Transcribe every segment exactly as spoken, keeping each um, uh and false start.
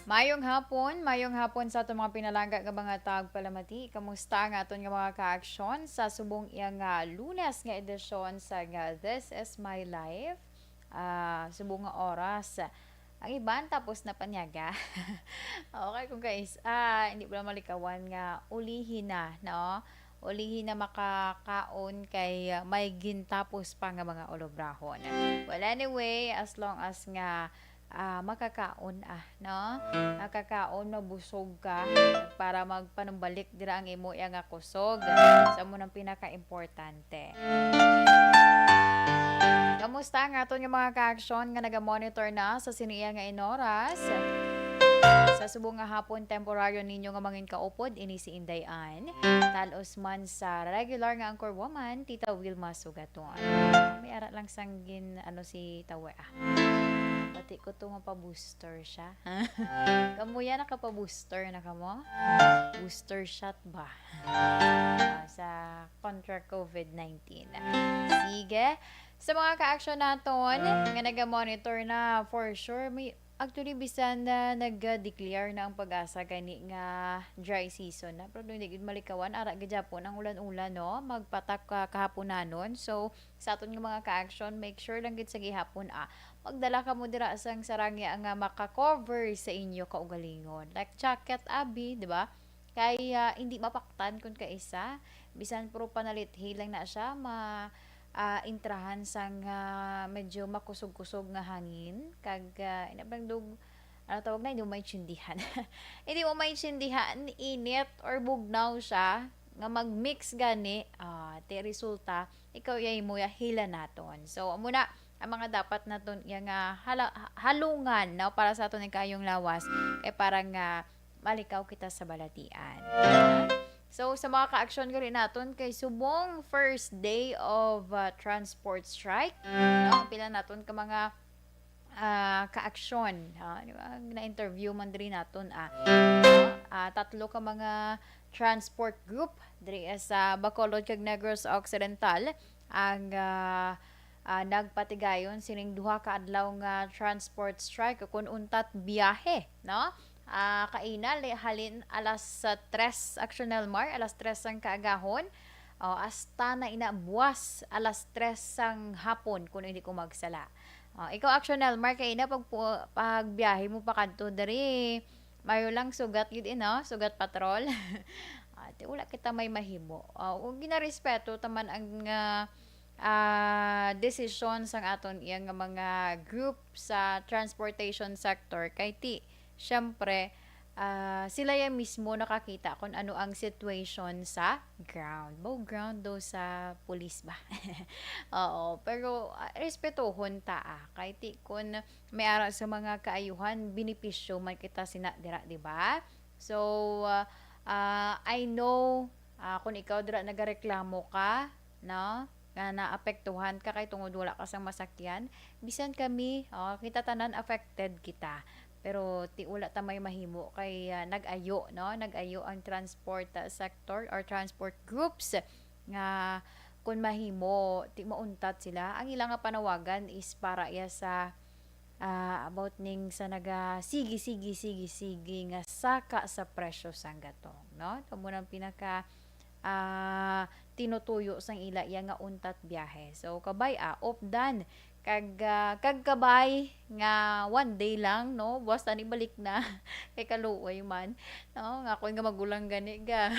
Mayong hapon, mayong hapon sa aton mga pinalangga nga mga tagpalamati. Kamusta ang aton nga mga kaaksyon sa subong iya nga Lunes nga edisyon sa nga This Is My Life? Ah, subong nga oras. Ang iban tapos na panyaga. Okay, kung kais, ah, hindi mo na malikawan nga ulihi na, no? Ulihi na makakaon kay, ah, may gintapos pa nga mga ulobrahon. Well, anyway, as long as nga, ah, makakaon, ah, no? Makakaon, mabusog ka para magpanumbalik dira ang imo iya nga kusog. Sa mo nang pinaka-importante. Kamusta ang aton nga mga kaaksyon nga naga-monitor na sa sini iya nga inoras? Sa subong nga hapon, temporaryo ninyo nga mangin kaupod, ini si Inday Ann. Talos man sa regular nga anchor woman, Tita Wilma Sugaton. May ara lang sang gin, ano, si Tawe, ah. Pati ko to nga pa-booster siya. Kamo yan, nakapa-booster na kamo? Booster shot ba? Ah, sa kontra COVID nineteen. Sige. Sa mga ka-action naton nga naga-monitor na, for sure, may, actually, bisan na nag-declare na ang PAGASA gani nga dry season na, pero hindi gid malikawan, ara gid gyapon ang ulan-ulan, no? Magpatak ka kahaponanon. So, sa aton nga mga ka-action, make sure lang gid sa gihapon, ah, magdala kamo dira sang sarangya nga maka-cover sa inyo kaugalingon. Like jacket, abi, di ba? Kay, ah, hindi mapaktan kun kaisa. Bisan puro panalithi lang na siya, ma, ah, intrahan sang, ah, medyo makusog-kusog nga hangin. Kag, ah, ina bang dug-, ano tawag na, hindi mo maintindihan. Hindi mo maintindihan, init or bugnaw siya, nga mag-mix gani, ah, ti resulta, ikaw iya mo ya hila naton. So, amo na ang mga dapat naton iya nga hala-, halungan, no, para sa aton nga kaayong lawas, kay para nga malikaw kita sa balatian. So, sa mga ka-action gali naton, kay subong first day of, uh, transport strike, no? Pila naton ka mga, ah, ka-action, ah, di ba? Na-interview man diri naton, ah. No? Ah, tatlo ka mga transport group diri sa Bacolod kag Negros Occidental ang, ah, ah, nagpatigayon sining duha ka adlaw nga transport strike, kun untat biyahe, no? Ah, kaina, li-, halin alas, ah, tres, Action Elmar, alas tres sang kaagahon, o, hasta na ina buwas alas tres sang hapon, kung hindi ko magsala. O, ikaw, Action Elmar, kaina pag pu-, pagbiyahe mo pa kadto diri, mayo lang sugat gid, eh, no? Sugat patrol. Ah, ti wala kita may mahimo. Ah, ug ginarespeto ta man ang, ah, ah, desisyon sang aton iya nga mga group sa transportation sector, kay ti, syempre, ah, sila ya mismo nakakita kung ano ang situation sa ground. Bo, ground do sa police ba? Oo, pero, ah, respetohon ta, ah. Kay ti kun may ara sa mga kaayuhan, benepisyo man kita sina dira, di ba? So, ah, ah, I know, ah, kung ikaw dira nagareklamo ka, no, nga naapektuhan ka kay tungod wala ka sang masakyan, bisan kami, oh, kita tanan affected kita. Pero ti wala ta may mahimo kay, ah, nag-ayo, no? Nag-ayo ang transport, ah, sector or transport groups nga kun mahimo, ti mauntat sila. Ang ila nga panawagan is para iya sa, ah, about ning sa naga sige, sige, sige, sige nga saka sa presyo sang gatong, no? Amo nang pinaka, ah, tinutuyo sang ila iya nga untat biyahe. So, kabay, ah, updan kag, ah, kag kabay nga one day lang, no? Basta ni balik na kay kaluoy man, no? Nga ako nga magulang gani ga.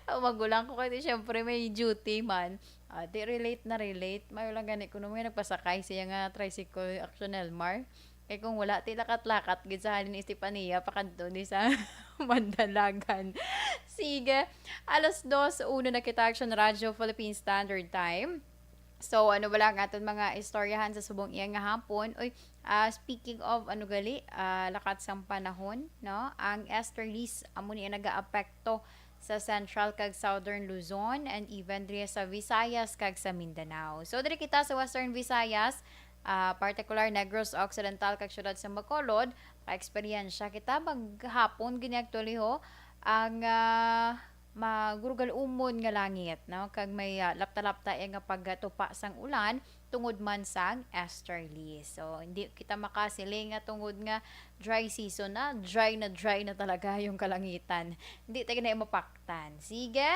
Ang magulang ko kay syempre may duty man. Ah, di relate na relate. Mayo lang gani kuno may nagpasakay siya nga tricycle, Action Elmar. Kay kung wala, ti lakat-lakat gid sa halin Estefania pakadto ni sa Mandalagan. Sige, alas dos uno na kita, Action Radyo Philippine Standard Time. So, ano ba lang aton mga istoryahan sa subong iya nga hapon? Uy, ah, speaking of, ano gali, ah, lakat sang panahon, no? Ang easterlies, amo ni ang nagaapekto sa Central kag Southern Luzon and even diri sa Visayas kag sa Mindanao. So, diri kita sa Western Visayas, ah, particular Negros Occidental kag siyudad sa Bacolod, ka-eksperyensya kita maghapon gini actually ho, ang, ah, magurugal-umon nga langit, no? Kag may, ah, lapta-lapta iya nga pagtupa sang ulan, tungod man sang easterly. So, hindi kita makasiling nga tungod nga dry season na, dry na dry na talaga yung kalangitan. Hindi tayo na mapaktan. Sige.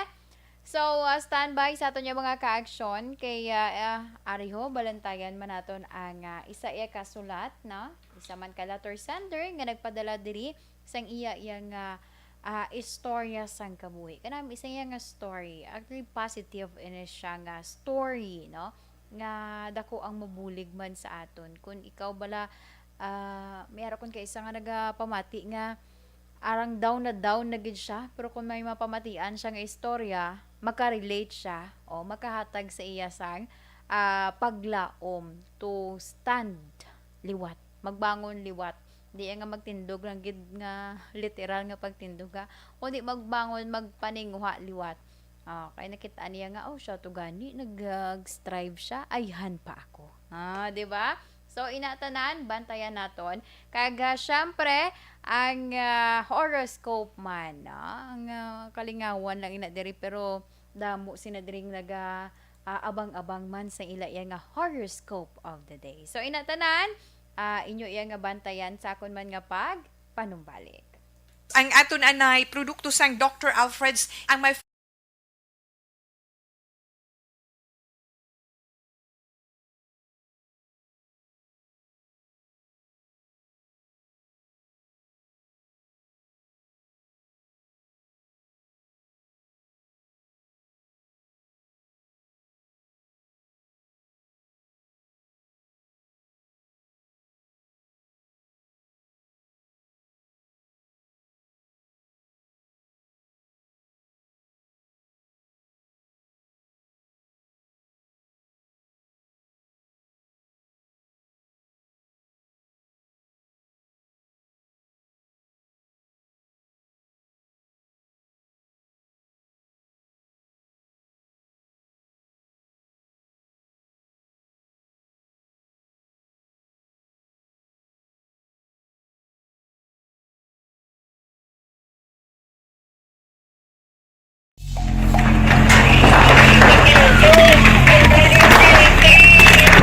So, ah, standby sa aton yung mga ka-action kay ah, ah, ari ho, balantayan man naton ang ah, isa iya kasulat na isa man ka letter sender nga nagpadala diri sang iya iya nga ah, istorya sang kabuhi. Kanang isa iya nga story, actually positive ini siya nga story, no? Nga dako ang mabulig man sa aton. Kung ikaw bala, ah, may ara kon kay isa nga nagapamati nga arang down na down na gid siya, pero kung may mapamatian siya nga istorya, makarelate siya o makahatag sa iya sang ah, paglaom to stand liwat, magbangon liwat. Di nga magtindog lang gid nga literal nga pagtindog, ha, kundi magbangon, magpaninguha liwat. Ah, kay nakita niya nga, "Oh, siya to gani, nag-strive siya, ayhan pa ako." Ah, di ba? So, ina tanan, bantayan naton. Kag, ah, syempre, ang ah, horoscope man, no? Ang ah, kalingawan lang ina diri, pero damo sina diri naga ah, abang-abang man sa ila iya nga horoscope of the day. So, ina tanan, ah, inyo iya nga bantayan sa akon man nga pag panumbalik. Ang aton anay produkto sang Doctor Alfred's, ang may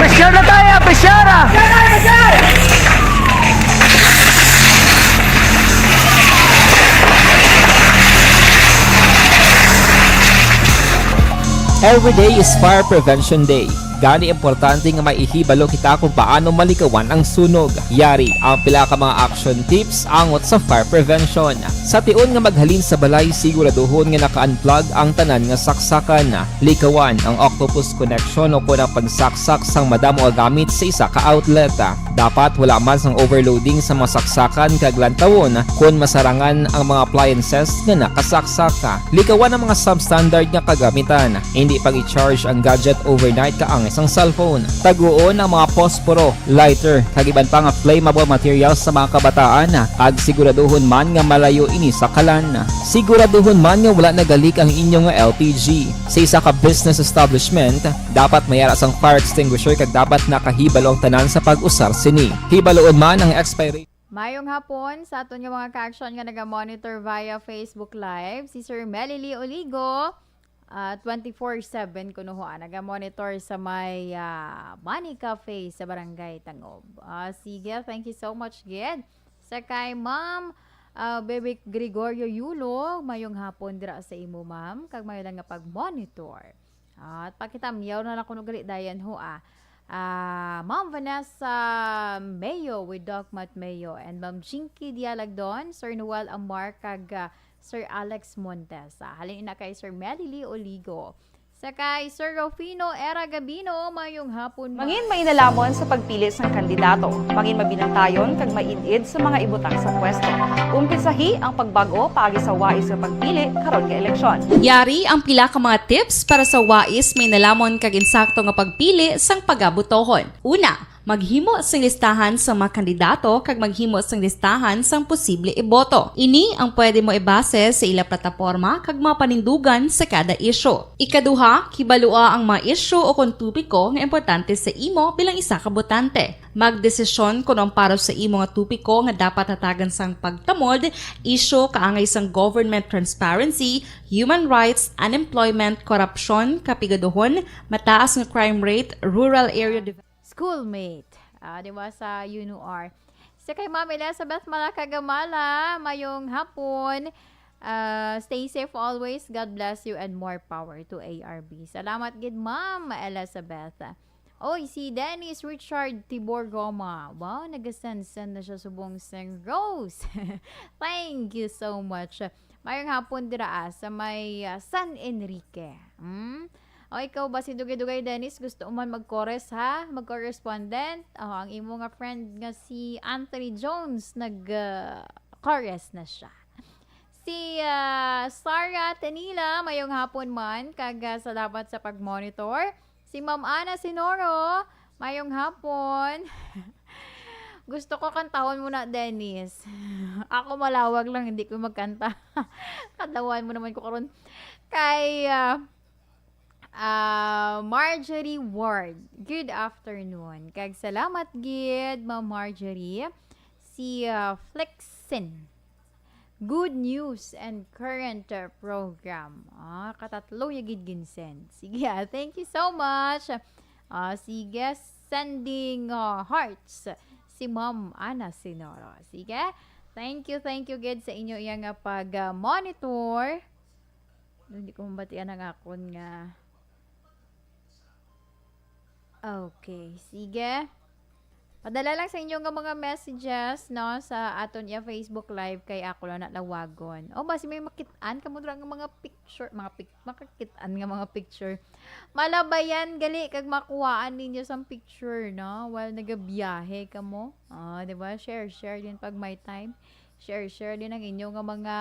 Pressure na tayo! Pressure! Every day is Fire Prevention Day. Gani importante nga maihibalo kita kung paano malikawan ang sunog. Yari ang pila ka mga action tips angot sa fire prevention. Sa tion nga maghalin sa balay, siguraduhon nga naka-unplug ang tanan nga saksakan. Likawan ang octopus connection o kon ang pagsaksak sang madamo nga gamit sa isa ka outlet. Dapat wala man sang overloading sa mga saksakan kag lantawon kon masarangan ang mga appliances nga nakasaksak. Likawan ang mga substandard nga kagamitan. Hindi pag-i-charge ang gadget overnight kaangay sang cellphone. Taguon ang mga posporo, lighter, kag iban pa nga flammable materials sa mga kabataan, kag siguraduhon man nga malayo ini sa kalan. Siguraduhon man nga wala nagalik ang inyo nga L P G. Sa isa ka business establishment, dapat may ara sang fire extinguisher kag dapat nakahibalo ang tanan sa pag-usar sini. Hibaluon man ang expiration. Mayong hapon sa aton nga mga ka-action nga naga-monitor via Facebook Live. Si Sir Melly Lee Oligo, ah, twenty-four seven kuno ho, ah, naga-monitor sa may, ah, Money Cafe sa Barangay Tangob. Ah, sige, thank you so much gid. Sa kay Ma'am, ah, Bebe Gregorio Yulo, mayong hapon dira sa imo, ma'am, kag mayo lang nga pag-monitor. At pakita, miyaw na lang kuno gali dayon ho, ah. Ah, Ma'am Vanessa Mayo with Doc Matt Mayo and Ma'am Jinky Dialagdon, Sir Noel Amar, kag, ah, Sir Alex Montes. Ah, halin na kay Sir Melly Lee Oligo. Sa kay Sir Rufino Era Gabino, mayong hapon, ma'am. Mangin mainalamon sa pagpili sang kandidato. Mangin mabinantayon kag maid-id sa mga ibutang sa pwesto. Umpisahi ang pagbag-o paagi sa wais nga pagpili karon nga eleksyon. Yari ang pila ka mga tips para sa wais, mainalamon kag insakto nga pagpili sang pagabutohon. Una, Maghimo sing listahan sang mga kandidato kag maghimo sing listahan sang posible iboto. Ini ang pwede mo ibase sa ila plataporma kag mga panindugan sa kada isyu. Ikaduha, kibalua ang mga isyu o kon topiko nga importante sa imo bilang isa ka botante. Magdesisyon kon ang para sa imo nga topiko nga dapat hatagan sang pagtamod, isyu kaangay sang government transparency, human rights, unemployment, korupsyon, kapigaduhon, mataas nga crime rate, rural area development. Schoolmate. Ah, di ba, sa UNOR. Sa kay Ma'am Elizabeth Malacagamala, mayong hapon. Ah, stay safe always. God bless you and more power to A R B. Salamat gid, Ma'am Elizabeth. Oy, si Dennis Richard Tibor Goma. Wow, nagasansan na siya subong sang rose. Thank you so much. Mayong hapon dira, ah, sa may, ah, San Enrique. Hmm? O, ikaw ba si Dugay-Dugay Dennis? Gusto mo man mag-chorus, ha? Mag-correspondent? O, ang imo nga friend nga si Anthony Jones, nag, ah, chorus na siya. Si, ah, Sarah Tenila, mayong hapon man, kag, ah, salamat sa pag-monitor. Si Ma'am Ana Sinoro, mayong hapon. Gusto ko kantahon mo na, Dennis. Ako malawag lang, hindi ko magkanta. Kantahon mo naman ko karon. Kay, ah, ah, Marjorie Ward. Good afternoon. Kag salamat gid, Ma'am Marjorie. Si, ah, Flexin. Good news and current, uh, program. Ah, katatlo ya gid ginsend. Sige, ah, thank you so much. Ah, sige, sending, uh, hearts si Ma'am Ana Sinoro. Sige, thank you, thank you gid sa inyo iya nga pag, uh, monitor. Hindi ko mabatian ang akon nga. Okay, sige. Padala lang sa inyo nga mga messages, no, sa aton iya Facebook Live kay ako lang na lawagon. O, basi may makit-an kamo dira nga mga picture, mga pic-, makakit-an nga mga picture. Malabayan gali kag makuhaan ninyo sang picture, no, while nagabiyahe kamo. Ah, di ba? Share, share din pag may time. Share, share din ang inyo nga mga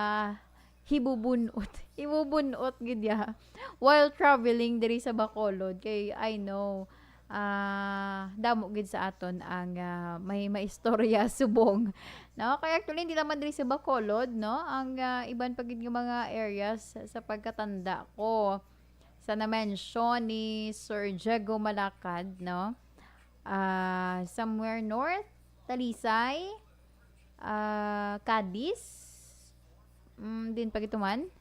hibubun-ot. Hibubun-ot gid ya. While traveling diri sa Bacolod, kay I know, ah, damo gid sa aton ang, ah, may maistorya subong. No? Kay actually, hindi naman diri sa Bacolod, no? Ang, ah, iban pa gid nga mga areas sa pagkatanda ko. Sa na-mention ni Sir Diego Malacad, no? Ah, somewhere north, Talisay, ah, Cadiz, mm, din pagituman.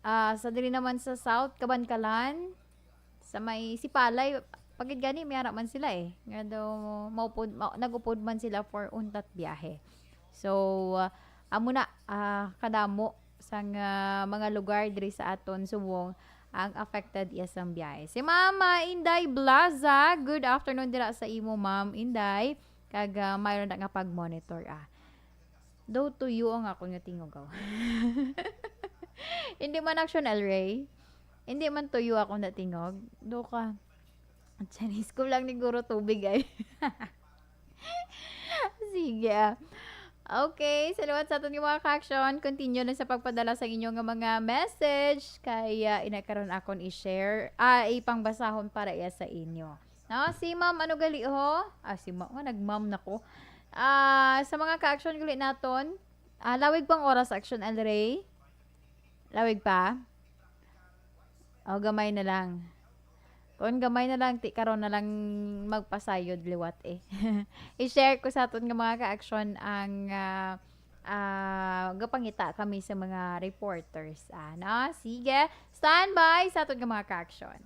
Ah, sa diri naman sa south, Kabankalan, sa may Sipalay, pagid gani, may ara man sila eh. Nga daw, maupod, ma-, nag-upod man sila for untat biyahe. So, ah, amo na, ah, kadamo sang, ah, mga lugar diri sa aton subong ang affected iya sang biyahe. Si Mama Inday Blaza, good afternoon dira sa imo, Ma'am Inday. Kag, ah, mayroon na nga pag-monitor, ah. Daw tuyo ang akon nga tingog, aw. Hindi man action, El Rey. Hindi man tuyo ako na tingog. Do ka. Chinese ko lang ni Guro Tubig ay. Sige, ah. Okay, salamat sa aton nga mga ka-action. Continue lang sa pagpadala sa inyo nga mga message. Kaya ina karon akon i-share, ah, ipangbasahon para iya sa inyo. No, si Ma'am, ano gali ho? Ah, si Ma'am, nga nag-ma'am na ko. Ah, sa mga ka-action gali naton, ah, lawig pang oras, Action El Rey? Lawig pa? O, gamay na lang. Kung gamay na lang, ti karon na lang magpasayod liwat eh. I-share ko sa aton nga mga ka-action ang, ah, ah, gapangita kami sa mga reporters. Ah, no? Sige, standby sa aton nga mga ka-action.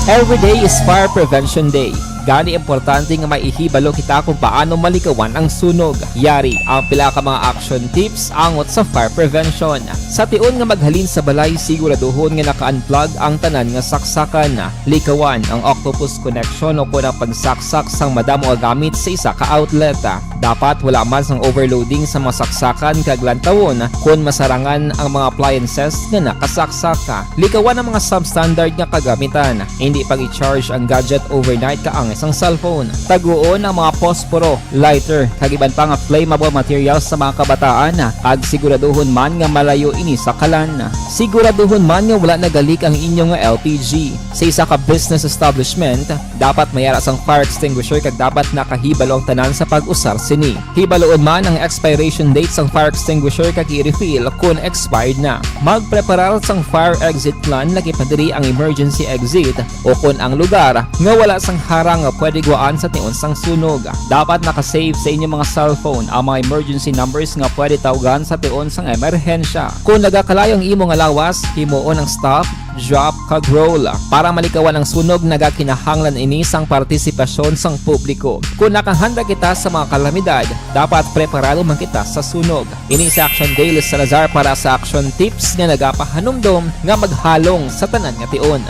Every day is Fire Prevention Day. Gani, importante nga maihibalo kita kung paano malikawan ang sunog. Yari ang pila ka mga action tips angot sa fire prevention. Sa tion nga maghalin sa balay, siguraduhon nga naka-unplug ang tanan nga saksakan. Likawan ang octopus connection o kon ang pagsaksak sang madamo nga gamit sa isa ka outlet. Dapat wala man sang overloading sa mga saksakan kag lantawon kon masarangan ang mga appliances nga nakasaksak. Likawan ang mga substandard nga kagamitan. Hindi pag-i-charge ang gadget overnight kaangay sang cellphone. Taguon ang mga posporo, lighter, kag iban pa nga flammable materials sa mga kabataan, kag siguraduhon man nga malayo ini sa kalan. Siguraduhon man nga wala nagalik ang inyo nga L P G. Sa isa ka business establishment, dapat may ara sang fire extinguisher kag dapat nakahibalo ang tanan sa pag-usar sini. Hibaluon man ang expiration date sang fire extinguisher kag i-refill kon expired na. Magpreparar sang fire exit plan, lakip na diri ang emergency exit, o kon ang lugar nga wala sang harang nga pwede guwaan sa tion sang sunog. Dapat naka-save sa inyo mga cellphone ang mga emergency numbers nga pwede tawgan sa tion sang emerhensya. Kon nagakalayo ang imo nga lawas, himuon ang stop, drop, kag roll. Para malikawan ang sunog, nagakinahanglan ini sang partisipasyon sang publiko. Kon nakahanda kita sa mga kalamidad, dapat preparado man kita sa sunog. Ini si Action Dale Salazar para sa Action Tips nga nagapahanumdom nga maghalong sa tanan nga tion.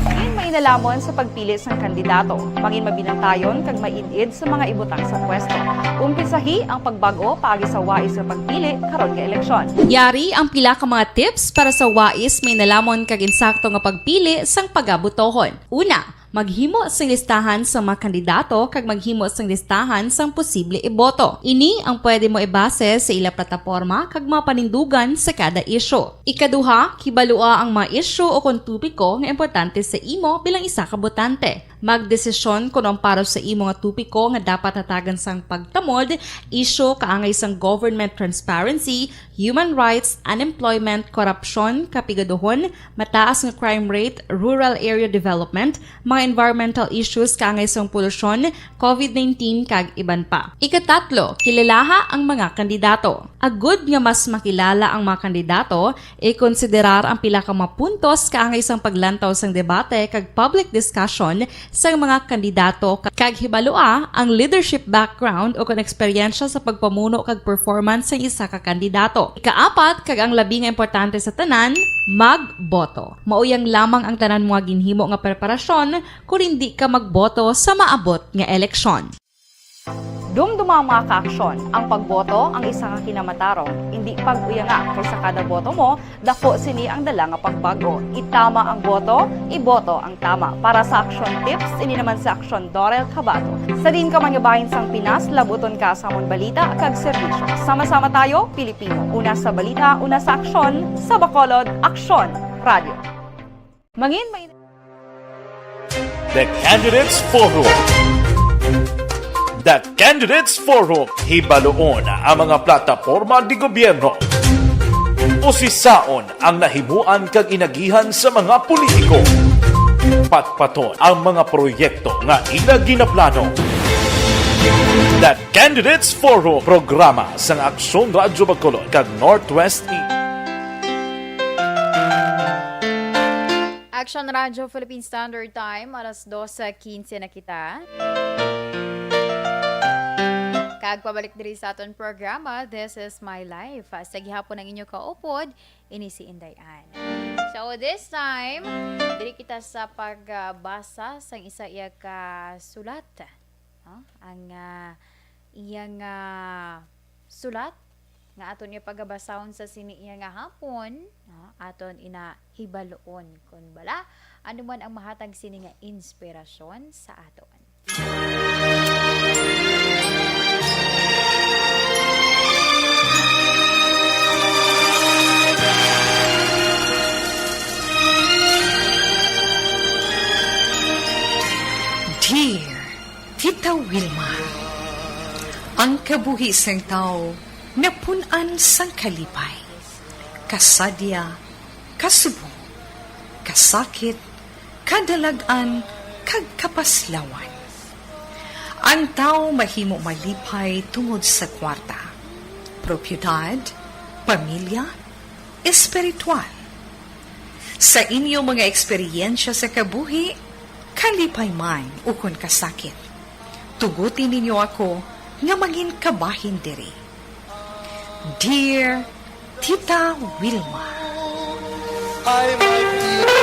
Mangin mainalamon sa pagpili sang kandidato. Mangin mabinantayon kag maid-id sa mga ibutang sa pwesto. Umpisahi ang pagbag-o paagi sa wais nga pagpili karon nga eleksyon. Yari ang pila ka mga tips para sa wais, mainalamon kag insakto nga pagpili sang pagabutohon. Una, maghimo sing listahan sa mga kandidato kag maghimo sing listahan sang posible iboto. Ini ang pwede mo ibase sa ila plataporma kag mga panindugan sa kada isyu. Ikaduha, kibalua ang mga isyu o kon topiko nga importante sa imo bilang isa ka botante. Magdesisyon kon ang para sa imo nga topiko nga dapat hatagan sang pagtamod, isyu kaangay sang government transparency, human rights, unemployment, korupsyon, kapigaduhon, mataas nga crime rate, rural area development, mga environmental issues kaangay sang polusyon, covid nineteen, kag iban pa. Ikatatlo, kilalaha ang mga kandidato. Agud nga mas makilala ang mga kandidato, ikonsiderar ang pila ka mga puntos kaangay sang paglantaw sang debate kag public discussion sang mga kandidato, kag hibalua ang leadership background o kon eksperyensya sa pagpamuno kag performance sang isa ka kandidato. Ikaapat, kag ang labi nga importante sa tanan, magboto. Mauyang lamang ang tanan mo nga ginhimo nga preparasyon kon indi ka magboto sa maabot nga eleksyon. Dumduma ang mga kaaksyon. Ang pagboto ang isa ka kinamatarong. Indi pag-uyanga, kay sa kada boto mo, dako sini ang dala nga pagbag-o. Itama ang boto, iboto ang tama. Para sa Action Tips, ini naman si Action Dorel Cabato. Sa diin ka man nga bahin sang Pinas, labuton ka sa amon balita kag serbisyo. Sama-sama tayo, Pilipino. Una sa balita, una sa aksyon, sa Bacolod, Aksyon Radio. Mangin may The Candidates Forum. The Candidates Forum. Hibaluon ang mga plataporma di gobyerno. Usisaon ang nahimuan kag inagihan sa mga politiko. Patpaton ang mga proyekto nga ila ginaplano. The Candidates Forum, programa sang Aksyon Radyo Bacolod kag Northwest E. Action Radio Philippine Standard Time, alas dose quince na kita. Kag pabalik diri sa aton programa, This is My Life. Sa gihapon ang inyo kaupod, ini si Inday Ann. So this time, diri kita sa pagbasa sang isa iya ka sulat. No? Ang, ah, iyang, ah, sulat nga aton iya pagabasahon sa sini iya nga hapon, no? Aton ina hibaluon kon bala ano man ang mahatag sini nga inspirasyon sa aton. Dear Tita Wilma, ang kabuhi sang tawo napun-an sang kalipay, kasadya, kasubo, kasakit, kadalag-an, kag kapaslawan. Ang tawo mahimo malipay tungod sa kwarta, propiedad, pamilya, espiritual, Sa inyo mga eksperyensya sa kabuhi, kalipay man ukon kasakit, tuguti ninyo ako nga mangin kabahin diri. Dear Tita Wilma. Ay, my dear.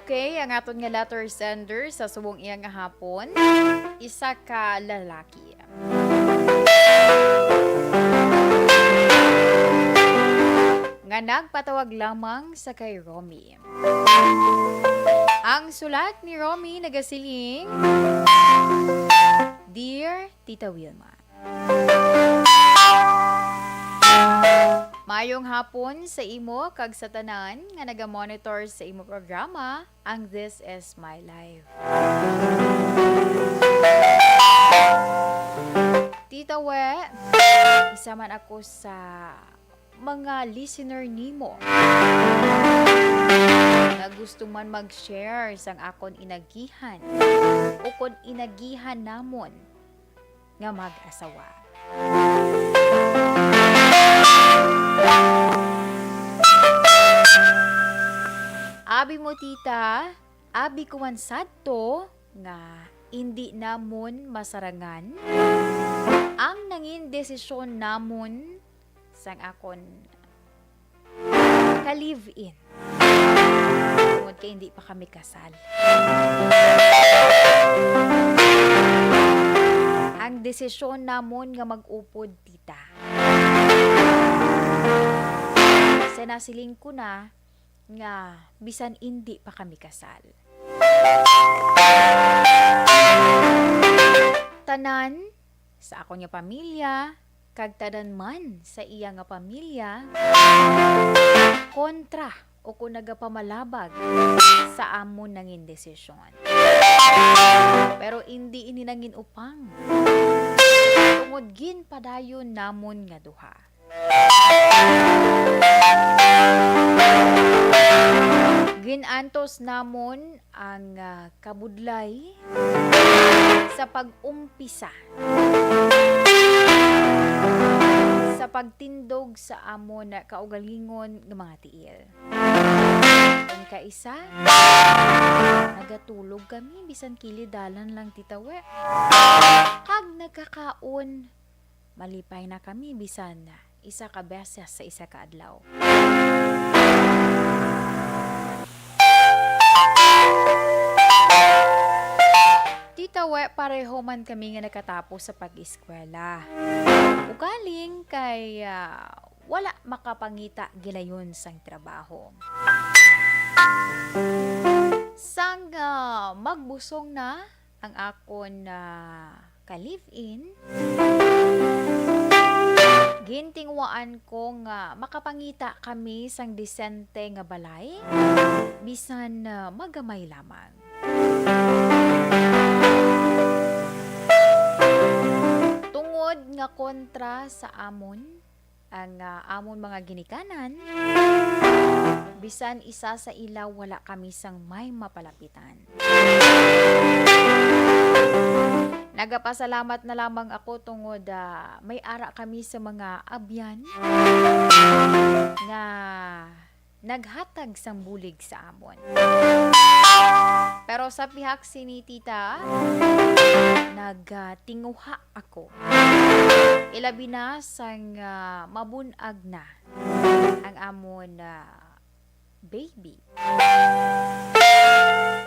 Okay, ang aton nga letter sender sa subong iya nga hapon, isa ka lalaki nga nagpatawag lamang sa kay Romy. Ang sulat ni Romy nagasiling, "Dear Tita Wilma, mayong hapon sa imo kag sa tanan nga naga-monitor sa imo programa, ang This Is My Life. Tita We, isa man ako sa mga listener nimo nga gusto man mag-share sang akon inagihan ukon inagihan namon nga mag-asawa." Abi mo, tita, abi ko man sadto nga indi namon masarangan ang nangin desisyon namon sang akon ka-live-in. Tungod kay hindi pa kami kasal. Ang desisyon namon nga mag-upod, tita. Sa nasiling ko na nga bisan indi pa kami kasal. Tanan sa akon nga pamilya, kag tanan man sa iya nga pamilya, kontra o kon nagapamalabag sa amon nangin desisyon. Pero indi ini nangin upang, tungod ginpadayon namon nga duha. Gin-antos namon ang, ah, kabudlay sa pag-umpisa sa pagtindog sa amon kaugalingon nga mga tiil. Ang kaisa, nagatulog kami bisan kilid dalan lang, tita We. Kag nagkakaon, malipay na kami bisan isa ka beses sa isa ka adlaw. Tita We, pareho man kami nga nakatapos sa pag-eskwela. Ugaling kay, ah, wala makapangita gilayon sang trabaho. Sang, ah, magbusong na ang akon, ah, ka-live-in, gintinguhaan ko nga makapangita kami sang disente nga balay, bisan, ah, magamay lamang. Tungod nga kontra sa amon ang, ah, amon mga ginikanan, bisan isa sa ila wala kami sang may mapalapitan. Nagapasalamat na lamang ako tungod, ah, may ara kami sa mga abyan nga naghatag sang bulig sa amon. Pero sa pihak sini, tita, nagtinguha ako. Ilabi na sang, ah, mabun-ag na ang amon, ah, baby.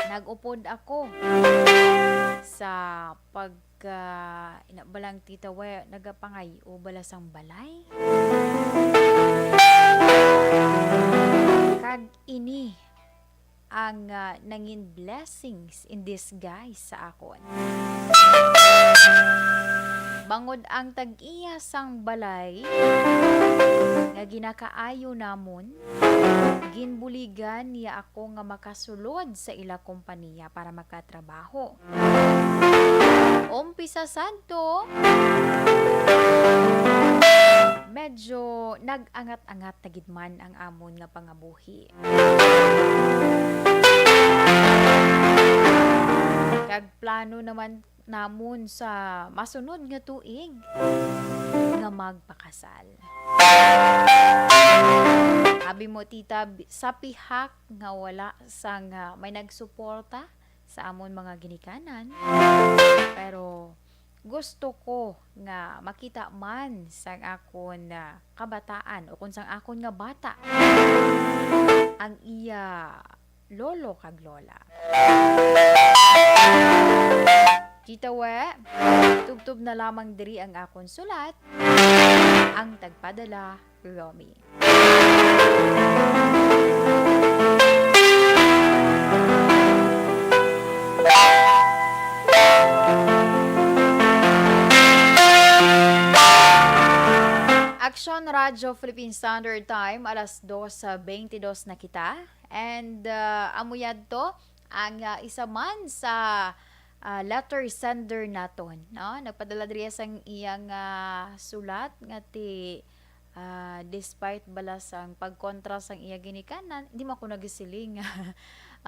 Nag-upod ako sa pag ka, ina ba lang, tita, wa, nagapangay-o bala sang balay? Kag ini ang, ah, nangin blessings in disguise sa akon. Bangod ang tag-iya sang balay nga ginakaayo namon, ginbuligan niya ako nga makasulod sa ila kompanya para makatrabaho. Umpisa sadto, Medyo nag-angat-angat na gid man ang amon nga pangabuhi. Kag plano naman namon sa masunod nga tuig nga magpakasal. Abi mo, tita, bi-, sa pihak nga wala sang, ah, may nagsuporta sa amon mga ginikanan, pero gusto ko nga makita man sang akon, ah, kabataan o kung sang akon nga bata ang iya lolo kag lola. Tita We, tubtob na lamang diri ang akon sulat, ang tagpadala, Romy. Aksyon Radyo Philippine Standard Time, alas dos sa twenty-dos na kita. And, uh, amo yadto ang, uh, isa man sa, uh, letter sender naton, no? Nagpadala diri sang iyang, uh, sulat nga ti, uh, despite bala sang pagkontra sang iya ginikanan, di man ko nagsiling nga,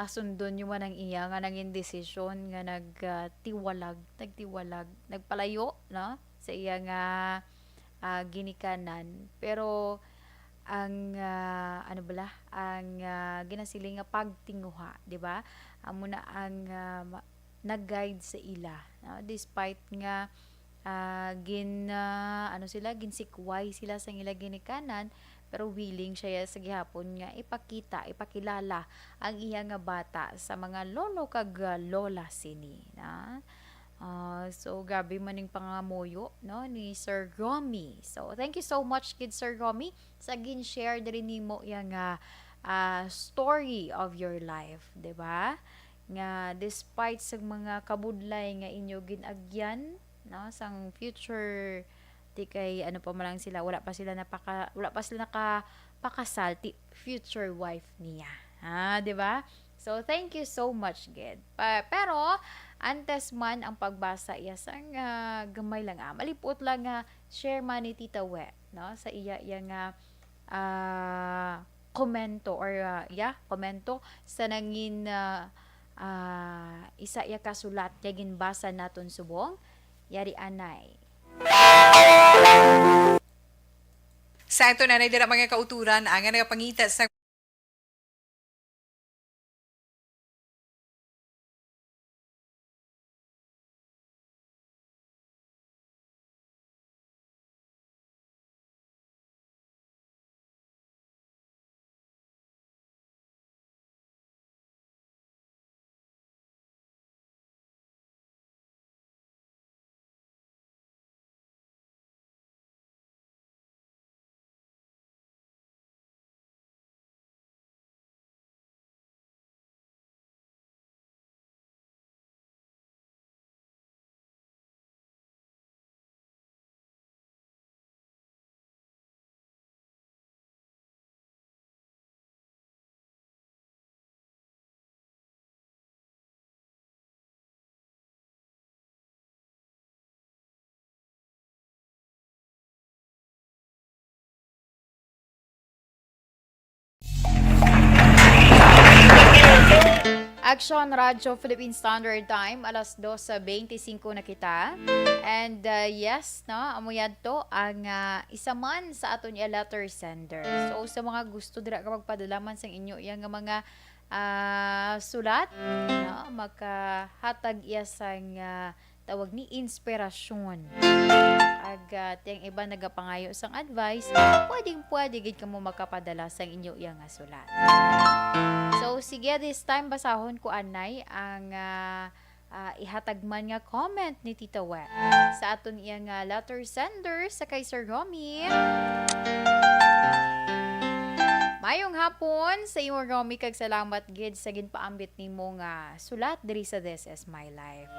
uh, sundon niyo man ang iya nga nangin desisyon nga nag, uh, tiwalag, nagtiwalag, nagpalayo, no? Sa iya nga, uh, ginikanan. Pero ang, ah, ano bala, ang, ah, ginasiling nga pagtinguha, di ba? Amo na ang, ah, ma-, nag-guide sa ila, no? Despite nga, ah, gin-, ah, ano sila, ginsikway sila sa ila ginikanan, pero willing siya sa gihapon nga ipakita, ipakilala ang iya nga bata sa mga lolo kag, ah, lola sini, na? Ah, so, grabe man ning pangamuyo, no, ni Sir Romy. So, thank you so much gid, Sir Romy, sa gin-share diri nimo yang, ah, ah, story of your life, di ba? Nga despite sa mga kabudlay nga inyo gin-agyan, no, sang future, ti kay ano pa man lang sila, wala pa sila napaka-, wala pa sila nakapakasal, ti future wife niya. Ha, di ba? So, thank you so much, gid. Pa-, pero, antes man ang pagbasa, iya sang, ah, gamay lang, ah, malipot lang nga share man ni Tita We, no? Sa iya, iya nga, ah, komento or, ah, yeah, komento sa nangin, ah, ah, isa iya ka sulat nga ginbasa naton subong. Yari anay. Sa ato na, dira mga kauturan, ang nagapangita sa Action Radyo Philippine Standard Time, alas dos sa twenty-cinco na kita. And, uh, yes, no, amo yadto ang, uh, isa man sa aton iya letter sender. So, sa mga gusto dira ka magpadala man sang inyo iya nga mga, uh, sulat, no, makahatag iya sang, uh, tawag ni inspirasyon. Ag, ah, tiyang iba nagapangayo sang advice, pwedeng-pwede gid kamo makapadala sang inyo iya nga sulat. So, sige, this time, basahon ko anay ang, ah, ah, ihatag man nga comment ni Tita We sa aton iya nga letter sender sa kay Sir Romy. Mayong hapon sa imo, Romy, kag salamat gid sa ginpaambit nimo nga sulat diri sa This Is My Life.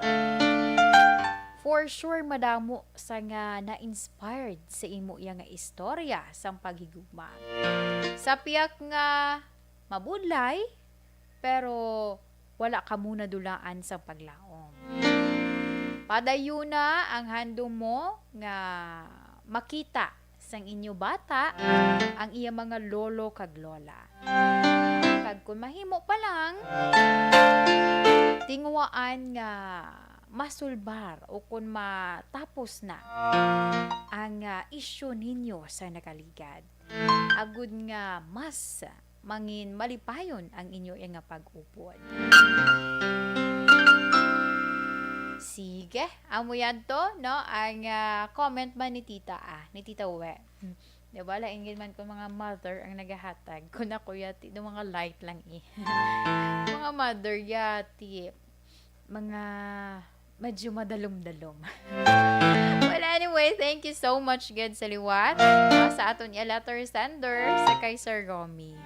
For sure, madamo sa nga na-inspired sa imo iya nga istorya sang paghigugma. Sa piyak nga mabudlay, pero wala kamo nadulaan sang paglaom. Padayuna ang handom mo nga makita sang inyo bata ang iya mga lolo kag lola. Kag kung mahimo pa lang, tinguhaan nga masulbar o kung matapos na ang, ah, isyu ninyo sa nakaligad, agud nga mas mangin malipayon ang inyo nga pag-upod. Sige, amo yan to, no? Ang, ah, comment man ni Tita, ah, ni Tita We. Hmm. Di ba, lain gid man kung mga mother ang nagahatag. Kung ako yati, do mga light lang eh. Mga mother yati, mga medyo madalom-dalom. Well, anyway, thank you so much gid sa liwat, no, sa aton iya letter sender, sa kay Sir Romy.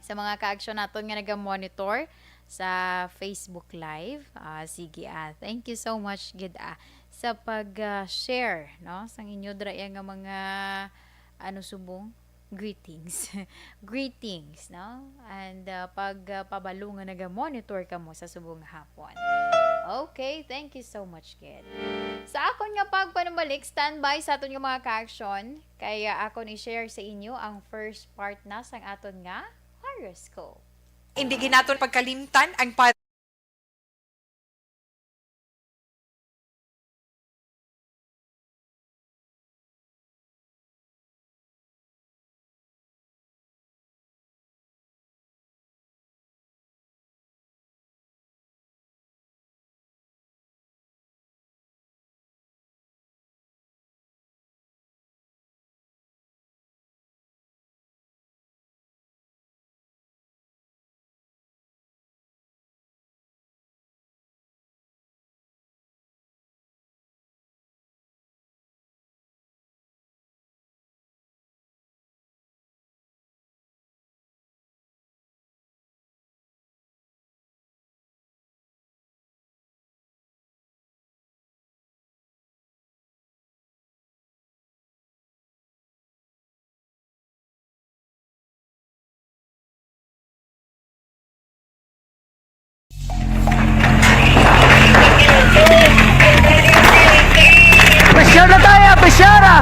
Sa mga kaaksyon naton nga naga-monitor sa Facebook Live, ah, sige, ah, thank you so much gid, ah, sa pag, ah, share, no, sang inyo dira nga mga, ano, subong greetings. Greetings, no? And, ah, pag, ah, pabalo nga naga-monitor kamo sa subong nga hapon. Okay, thank you so much gid. Sa akon nga pagpanumbalik, standby sa aton nga mga kaaksyon, kay, ah, akon i-share sa inyo ang first part na sang aton nga horoscope. Indi gid naton pagkalimtan ang pa- Pressure na tayo, pressure ah!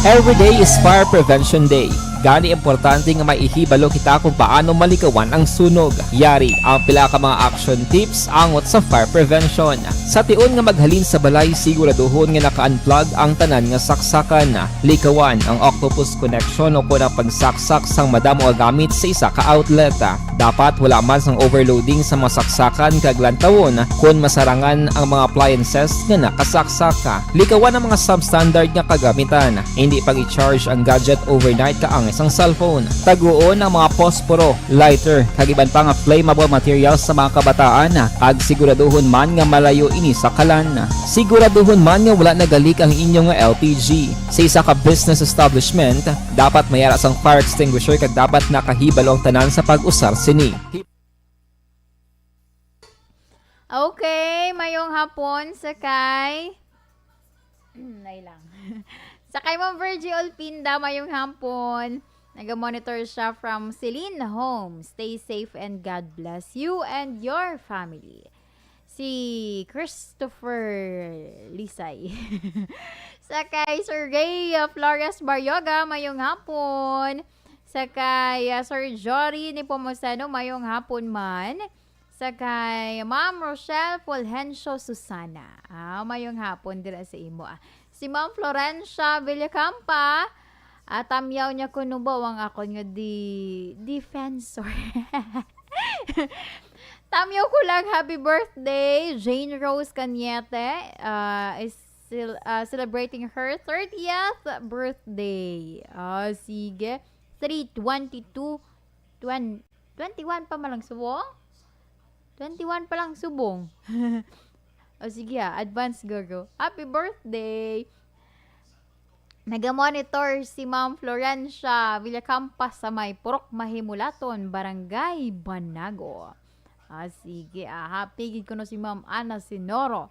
Every day is Fire Prevention Day. Gani, importante nga may ihibalo kita kung paano malikawan ang sunog. Yari ang pila ka mga action tips angot sa fire prevention. Sa tion nga maghalin sa balay, siguraduhon nga naka-unplug ang tanan nga saksakan. Likawan ang octopus connection o kon ang pagsaksak sang madamo nga gamit sa isa ka outlet. Dapat wala man sang overloading sa mga saksakan kag lantawon kon masarangan ang mga appliances nga nakasaksak. Likawan ang mga substandard nga kagamitan. Indi pag-i-charge ang gadget overnight kaangay sang cellphone. Taguon ang mga posporo, lighter, kag iban pa nga flammable materials sa mga kabataan, kag siguraduhon man nga malayo ini sa kalan. Siguraduhon man nga wala nagalik ang inyo nga L P G. Sa isa ka business establishment, dapat may ara sang fire extinguisher kag dapat nakahibalo ang tanan sa pag-usar sini. Okay, mayong hapon sa kay Nay lang. Sa kay Ma'am Virgie Olpinda, mayong hapon. Naga-monitor siya from Celine Home. Stay safe and God bless you and your family. Si Christopher Lisay. Sa kay Sir Ray, uh, Flores Baryoga, mayong hapon. Sa kay, uh, Sir Jory Nepomuceno, mayong hapon man. Sa kay Ma'am Rochelle Fulgencio Susana. Ah, mayong hapon dira sa imo, ah. Si Ma'am Florencia Villacampa, ah, tamyaw niya kuno ba ang akon nga di-, defensor. Tamyaw ko lang, happy birthday, Jane Rose Cañete, ah, is cel-, ah, celebrating her thirtieth birthday. Ah, sige. Three twenty-two, twen-, twenty-one pa man lang subong? Twenty-one pa lang subong. O sige ha, advance, Gogo. Happy birthday! Naga-monitor si Ma'am Florencia Villacampa sa may Purok Mahimulaton, Barangay Banago. Ah, sige, ah, happy gid kuno si Ma'am Ana Sinoro.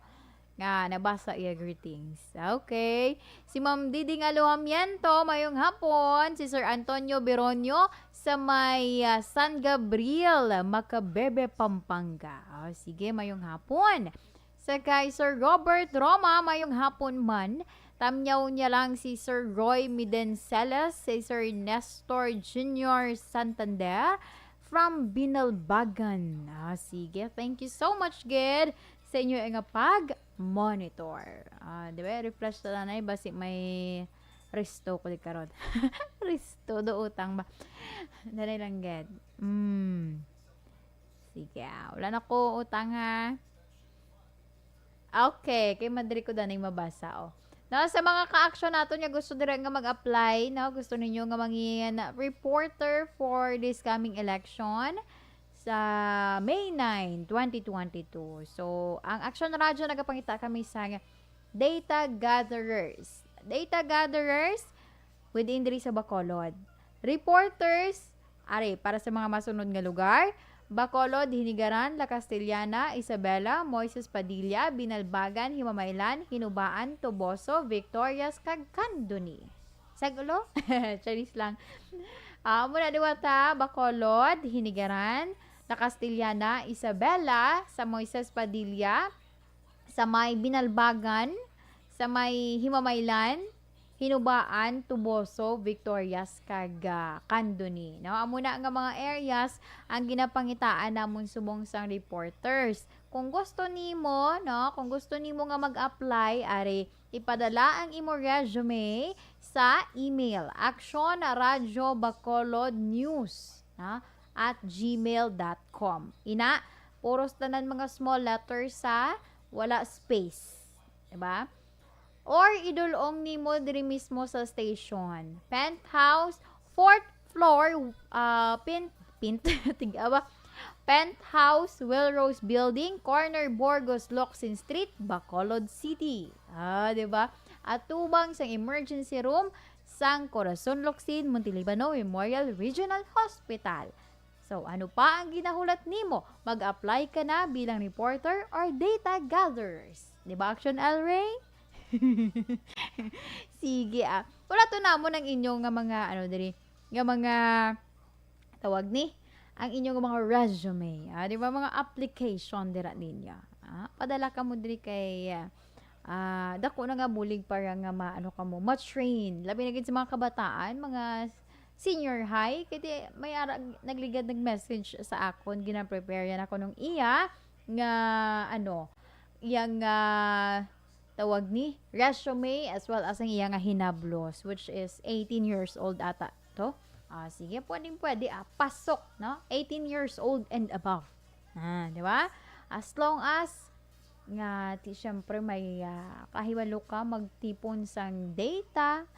nga nabasa iya greetings. Okay. Si Ma'am Diding Alojamiento, mayong hapon. Si Sir Antonio Beronio sa may, ah, San Gabriel, Macabebe, Pampanga. Oh, sige, mayong hapon. Sa kay Sir Robert Roma, mayong hapon man. Tamyaw niya lang si Sir Roy Midenceles, si Sir Nestor Junior Santander from Binalbagan. Ah, sige. Thank you so much, gid, sa inyo nga pag-monitor. Ah, di ba? Refresh na lang, basi may resto ko di karon. Resto do utang ba? Dali lang, gid. Mm. Sige, ah, wala na ko utang, ha. Okay, kay madali ko daning mabasa, oh. Now, sa mga ka-action naton nga gusto dira nga mag-apply, no, gusto ninyo nga mangin reporter for this coming election sa May nine, twenty twenty-two. So, ang Action Radio, nagapangita kami sa data gatherers. Data gatherers within diri sa Bacolod. Reporters, ari, para sa mga masunod nga lugar: Bacolod, Hinigaran, La Castellana, Isabela, Moises Padilla, Binalbagan, Himamaylan, Hinubaan, Toboso, Victorias, kag Candoni. Sag-ulo? Charis lang. Ah, muna duwa ta, Bacolod, Hinigaran, La Castellana, Isabela, sa Moises Padilla, sa may Binalbagan, sa may Himamaylan, Hinubaan, Toboso, Victorias, kag, ah, Candoni, no? Amo na nga mga areas ang ginapangitaan namon subong sang reporters. Kung gusto nimo, no, kung gusto nimo nga mag-apply, ari, ipadala ang imo resume sa email, Action Radio Bacolod News, ha, at gmail dot com. Ina, puros tanan mga small letters, ha, wala space. Diba? Or idulong nimo diri mismo sa station. Penthouse, fourth floor, ah, pin-, pin-, tig-awa. Penthouse, Will Rose Building, corner Burgos Locsin Street, Bacolod City. Ah, di ba? Atubang sang emergency room sang Corazon Locsin, Montelibano Memorial Regional Hospital. So, ano pa ang ginahulat nimo? Mag-apply ka na bilang reporter or data gatherers. Di ba, Action El Rey? Sige, ah. Wala to namon ang inyo nga mga, ano, diri, nga mga, tawag ni, ang inyo nga mga resume, ah, di ba, mga application dira ninyo. Ah, padala ka mo diri kay, ah, ah, dako na nga bulig para nga ma-, ano ka mo, ma-train. Labi na gid sa mga kabataan, mga senior high, kay di, may ara, nagligad, nag-message sa akon, gina-prepare yan ako nung iya nga, ano, iyang, ah, tawag ni, resume as well as ang iya nga hinablos, which is eighteen years old ata to. Ah, sige, pwedeng pwede, ah, pasok, no? Eighteen years old and above. Ah, di ba? As long as nga, ti, syempre, may, ah, kahibalo ka magtipon sang data,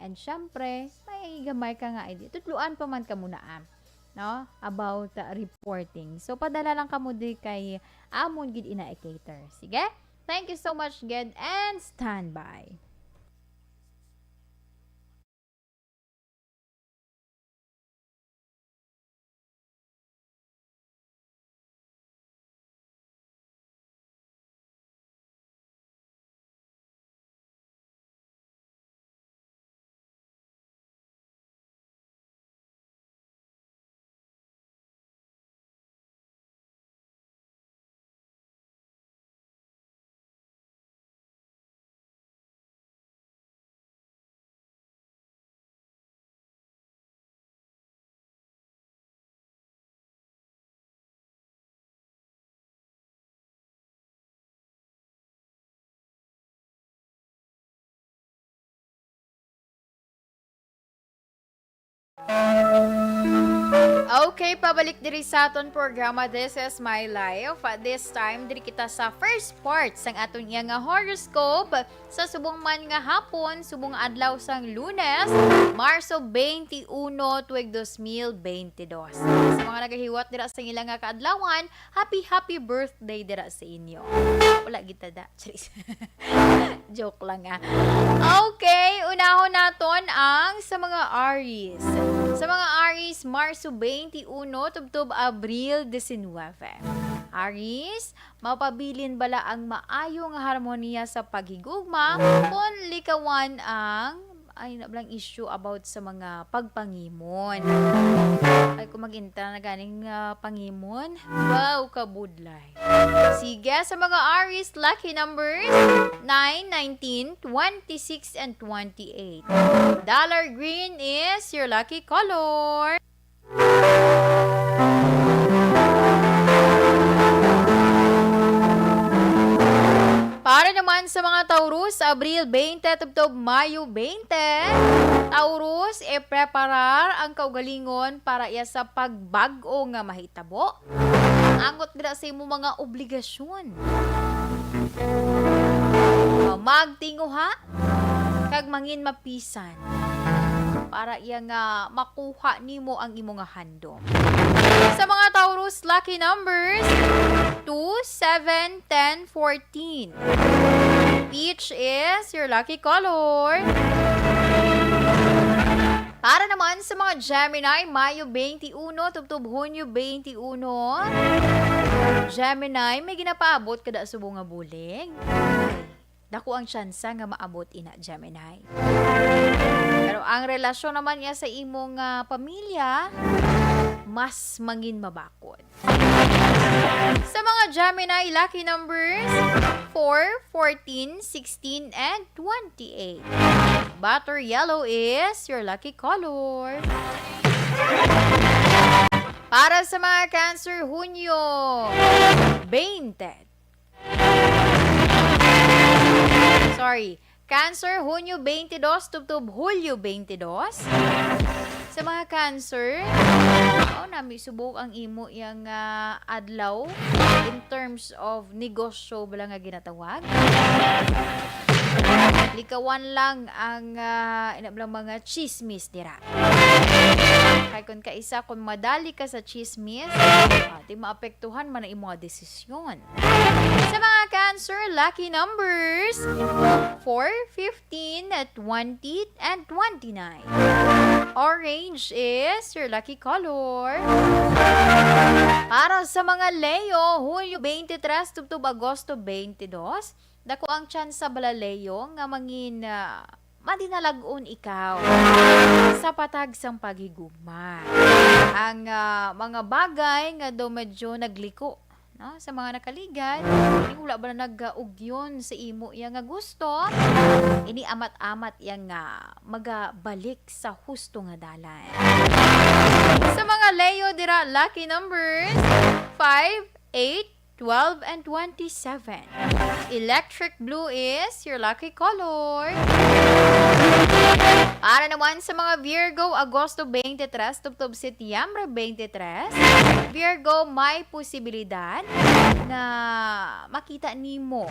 and syempre, may gamay ka nga idea. Tudloan pa man ka muna, ah, no? About, ah, reporting. So, padala lang kamo di kay amon gid ina i-cater. Sige? Thank you so much, gid, and stand by. Okay, pabalik diri sa aton programa, This Is My Life. At this time, diri kita sa first part sang aton iya nga horoscope sa subong man nga hapon, subong adlaw sang Lunes, Marso twenty-one, tuig dos mil twenty-dos. Sa mga nagahiwat dira sa ila nga kaadlawan, happy, happy birthday dira sa inyo. Wala gid ta da. Charis. Joke lang, ah. Okay, unahon naton ang sa mga Aries. Sa mga Aries, Marso twenty-one tubtob Abril diecinuebe. Aries, mapabilin bala ang maayo nga harmonia sa paghigugma kon likawan ang, ay, na lang issue about sa mga pagpangimon. Ay, kung mag-intra na ganing, ah, pangimon, wow, kabudlay. Sige, sa mga Aries, lucky numbers, nine, nineteen, twenty-six, and twenty-eight. Dollar green is your lucky color. Para naman sa mga Taurus, Abril twenty tubtob Mayo twenty, Taurus, ipreparar ang kaugalingon para iya sa pagbag-o nga mahitabo. Angot dira sa imo mga obligasyon. Magtinguha kag mangin mapisan para iya nga makuha nimo ang imo nga handom. Sa mga Taurus, lucky numbers, two, seven, ten, fourteen. Peach is your lucky color. Para naman sa mga Gemini, Mayo twenty-one tubtob Hunyo twenty-one. Gemini, may ginapaabot kada subong nga bulig. Ay, dako ang tsansa nga maabot ina, Gemini. Pero ang relasyon naman niya sa imong, ah, pamilya, mas mangin mabakod. Sa mga Gemini, lucky numbers, four, fourteen, sixteen, and twenty-eight. Butter yellow is your lucky color. Para sa mga Cancer, Hunyo twenty. Sorry. Cancer, Hunyo twenty-dos tubtob Hulyo twenty-dos. Sa mga Cancer, oh, nami subok ang imo yang, ah, adlaw in terms of negosyo bala nga ginatawag. Likawan lang ang, ah, ina bala mga chismis dira. Kay kun kaisa, kun madali ka sa chismis, ah, di maapektuhan man ang imong mga desisyon. Sa mga Cancer, lucky numbers, four, fifteen, twenty, and twenty-nine. Orange is your lucky color. Para sa mga Leo, Hunyo twenty-three tubtob Agosto twenty-two, dako ang tsansa bala, Leo, nga mangin, ah, madinalag-on ikaw sa patag sang paghigugma. Ang, ah, mga bagay nga daw medyo nagliko, no, sa mga nakaligad, ini wala ba na nag-ugyon sa imo iya nga gusto, ini amat-amat iya nga magabalik sa husto nga dalan. Sa mga Leo dira, lucky numbers, five, eight, twelve, and twenty-seven. Electric blue is your lucky color. Para naman sa mga Virgo, Agosto twenty-three tubtob Setyembre twenty-three, Virgo, may posibilidad na makita nimo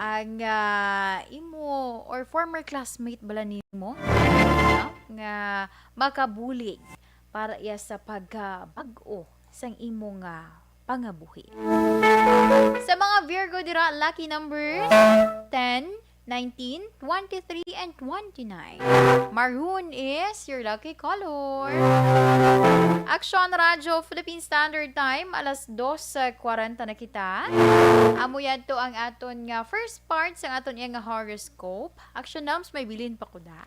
ang, ah, imo or former classmate bala nimo, no? Nga makabulig para iya sa pagkabag-o sang imo nga pangabuhi. Sa mga Virgo dira, lucky numbers, ten, nineteen, twenty-three, and twenty-nine. Maroon is your lucky color. Aksyon Radyo Philippine Standard Time, alas dos kwarenta na kita. Amo yadto ang aton nga first part sang aton iya nga horoscope. Aksyon Nams, may bilin pa ko da.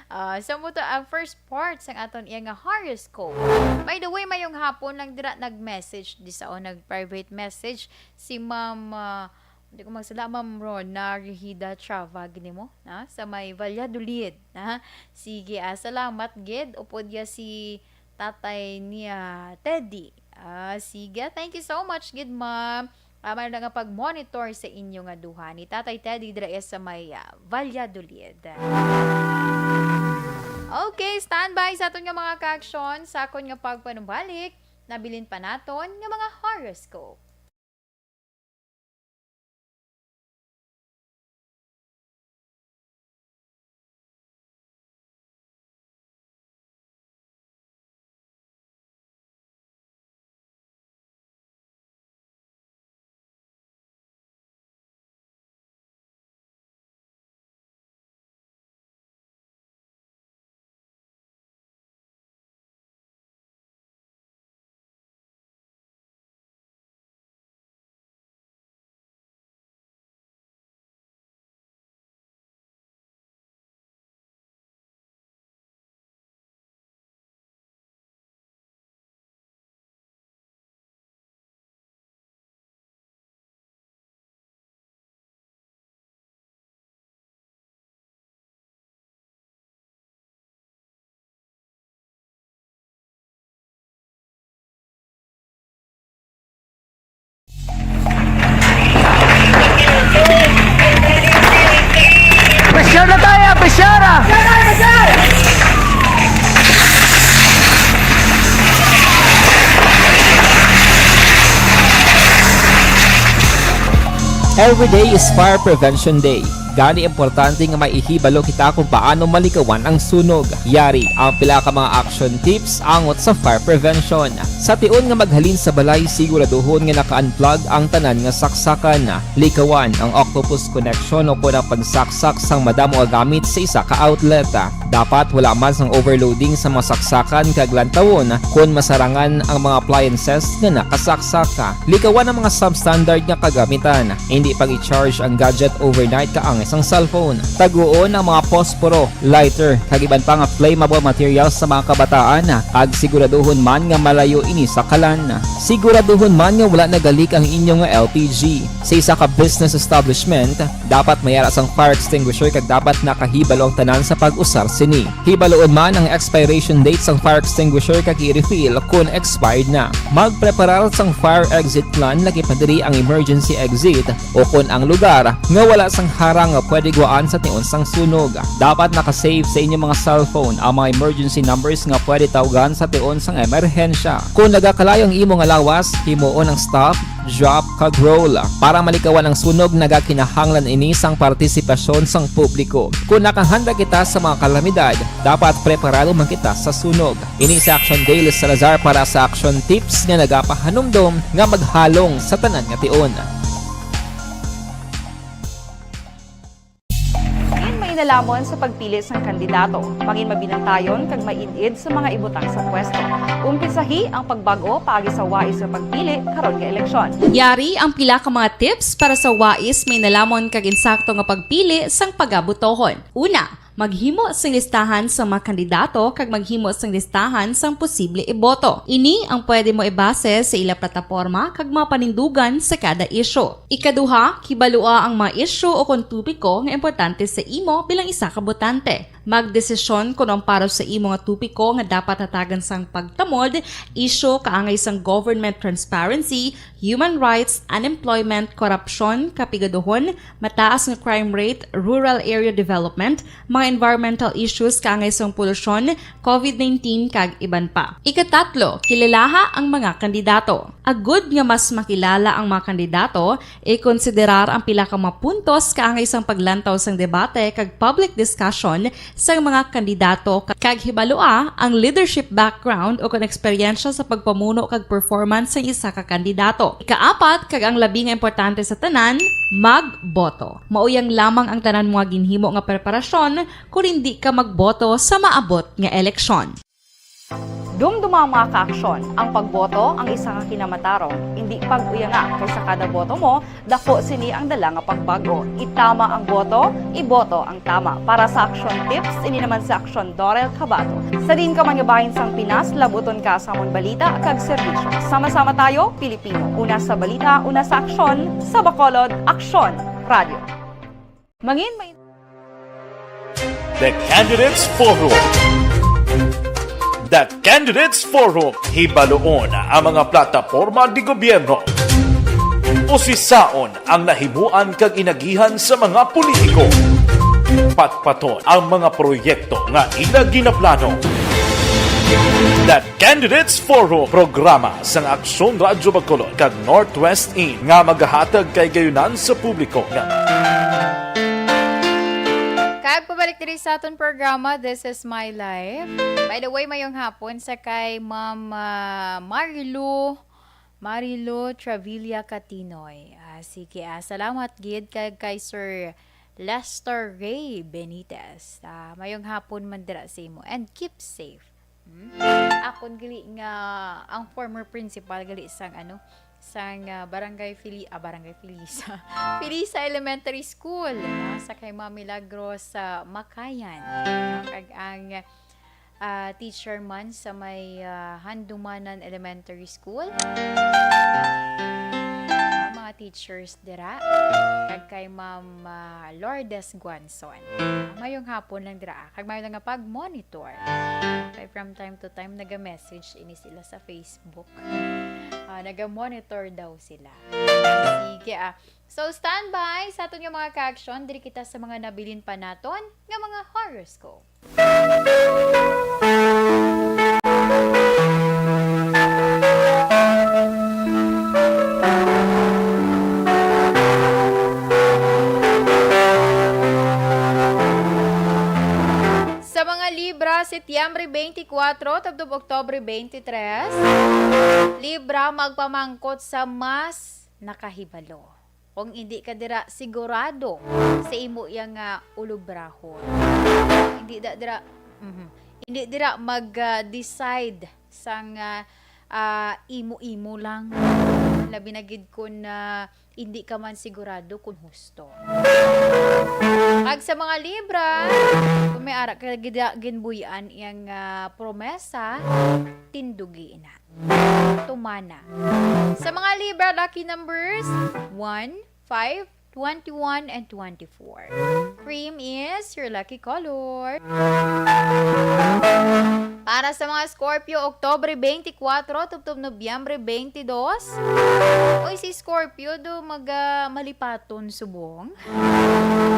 Ah, so, mo to ang first part sang aton iya nga horoscope. By the way, mayong hapon lang dira nag-message di sa, o nag-private message si Ma'am, ah, di ko magsala, Ma'am Rona Rehida Chava, gini mo, na, sa may Valladolid, na. Sige, ah, salamat gid. Upod ya si tatay niya, Teddy. Ah, sige, thank you so much gid, ma'am. Ah, may na nga pag-monitor sa inyo nga duha ni Tatay Teddy dira sa may, ah, Valladolid. Okay, standby sa aton nga mga kaaksyon. Sa akon nga pagpanumbalik, nabilin pa naton nga mga horoscope. Every day is Fire Prevention Day. Gani, importante nga may ihibalo kita kung paano malikawan ang sunog. Yari ang pila ka mga action tips angot sa fire prevention. Sa tion nga maghalin sa balay, siguraduhon nga naka-unplug ang tanan nga saksakan. Likawan ang octopus connection o kon ang pagsaksak sang madamo nga gamit sa isa ka outlet. Dapat wala man sang overloading sa mga saksakan kag lantawon kon masarangan ang mga appliances nga nakasaksak. Likawan ang mga substandard nga kagamitan. Hindi pag-i-charge ang gadget overnight kaangay sang cellphone. Taguon ang mga posporo, lighter, kag iban pa nga flammable materials sa mga kabataan, kag siguraduhon man nga malayo ini sa kalan. Siguraduhon man nga wala nagalik ang inyo nga L P G. Sa isa ka business establishment, dapat may ara sang fire extinguisher kag dapat nakahibalo ang tanan sa pag-usar sini. Hibaluon man ang expiration date sang fire extinguisher kag i-refill kon expired na. Magpreparar sang fire exit plan, lakip na diri ang emergency exit o kon ang lugar nga wala sang harang nga pwede gwaan sa tion sang sunog. Dapat naka-save sa inyo mga cellphone ang mga emergency numbers nga pwede tawgan sa tion sang emerhensya. Kon nagakalayo ang imo nga lawas, himuon ang stop, drop, kag roll. Para malikawan ang sunog, nagakinahanglan ini sang partisipasyon sang publiko. Kon nakahanda kita sa mga kalamidad, dapat preparado man kita sa sunog. Ini si Action Daily Salazar para sa Action Tips nga nagapahanumdom nga maghalong sa tanan nga tion. Mangin mainalamon sa pagpili sang kandidato. Mangin mabinantayon kag maid-id sa mga ibutang sa pwesto. Umpisahi ang pagbag-o paagi sa wais nga pagpili karon nga eleksyon. Yari ang pila ka mga tips para sa wais, mainalamon kag insakto nga pagpili sang pagabutohon. Una, maghimo sing listahan sa mga kandidato kag maghimo sing listahan sang posible iboto. Ini ang pwede mo ibase sa ila plataporma kag mga panindugan sa kada isyu. Ikaduha, kibalua ang mga isyu o kon topiko nga importante sa imo bilang isa ka botante. Magdesisyon kon ang para sa imo nga topiko nga dapat hatagan sang pagtamod, isyu kaangay sang government transparency, human rights, unemployment, korupsyon, kapigaduhon, mataas nga crime rate, rural area development, mga environmental issues kaangay sang polusyon, covid nineteen, kag iban pa. Ikatatlo, kilalaha ang mga kandidato. Agud nga mas makilala ang mga kandidato, ikonsiderar ang pila ka mga puntos kaangay sang paglantaw sang debate kag public discussion sang mga kandidato, kag hibalua ang leadership background o kon eksperyensya sa pagpamuno kag performance sang isa ka kandidato. Ikaapat, kag ang labi nga importante sa tanan, magboto. Mauyang lamang ang tanan mo nga ginhimo nga preparasyon kon indi ka magboto sa maabot nga eleksyon. Dumduma ang mga kaaksyon, ang pagboto ang isa ka kinamatarong. Indi pag-uyanga, kay sa kada boto mo, dako sini ang dala nga pagbag-o. Itama ang boto, iboto ang tama. Para sa Action Tips, ini naman si Action Dorel Cabato. Sa diin ka man nga bahin sang Pinas, labuton ka sa amon balita kag serbisyo. Sama-sama tayo, Pilipino. Una sa balita, una sa aksyon, sa Bacolod, Aksyon Radio. Mangin may The Candidates Forum. The Candidates Forum. Hibaluon ang mga plataporma de gobyerno. Usisaon ang nahimuan kag inagihan sa mga politiko. Patpaton ang mga proyekto nga ila ginaplano. The Candidates Forum, programa sang Aksyon Radyo Bacolod kag Northwest In nga magahatag kag kayunan sa publiko nga Kag pabalik diri sa aton programa, This Is My Life. By the way, mayong hapon sa kay Ma'am, ah, Marilu, Marilu Travilla Catinoy. Ah, sige, ah, salamat gid kag kay Sir Lester Ray Benitez. Ah, mayong hapon man dira sa imo and keep safe. Hmm? Akon gali nga ang former principal gali sang ano, sang, ah, Barangay Fili-, ah, Barangay Felisa. Felisa Elementary School, ah, sa kay Ma'am Milagros, ah, Makayan. Ah, kag ang, ah, teacher man sa may, ah, Handumanan Elementary School. Ah, mga teachers dira. Kag kay Ma'am, ah, Lourdes Guanzon. Ah, mayong hapon lang dira, ah. Kag mayo lang nga pag-monitor. Kay from time to time, naga-message ini sila sa Facebook. Ah, naga-monitor daw sila. Sige, ah. So, standby sa aton nga mga kaaksyon. Diri kita sa mga nabilin pa naton nga mga horoscope. Setyembre twenty-four, tubtob Oktubre twenty-three, Libra, magpamangkot sa mas nakahibalo. Kung hindi ka dira sigurado sa imo yang, ah, ulobrahon, hindi da dira, mhm. Hindi dira mag, ah, decide sang, ah, ah, imo-imo lang. Labi na gid kun, ah, hindi ka man sigurado kun husto. Kag sa mga Libra, kung may ara ka gid-, ginbuy-an iyang, ah, promesa, tindugi ina. Tumana. Sa mga Libra, lucky numbers, one, five, twenty-one, and twenty-four. Cream is your lucky color. Para sa mga Scorpio, Oktubre twenty-four, tubtob Nobyembre twenty-two. Oy, si Scorpio do mag, ah, malipaton subong.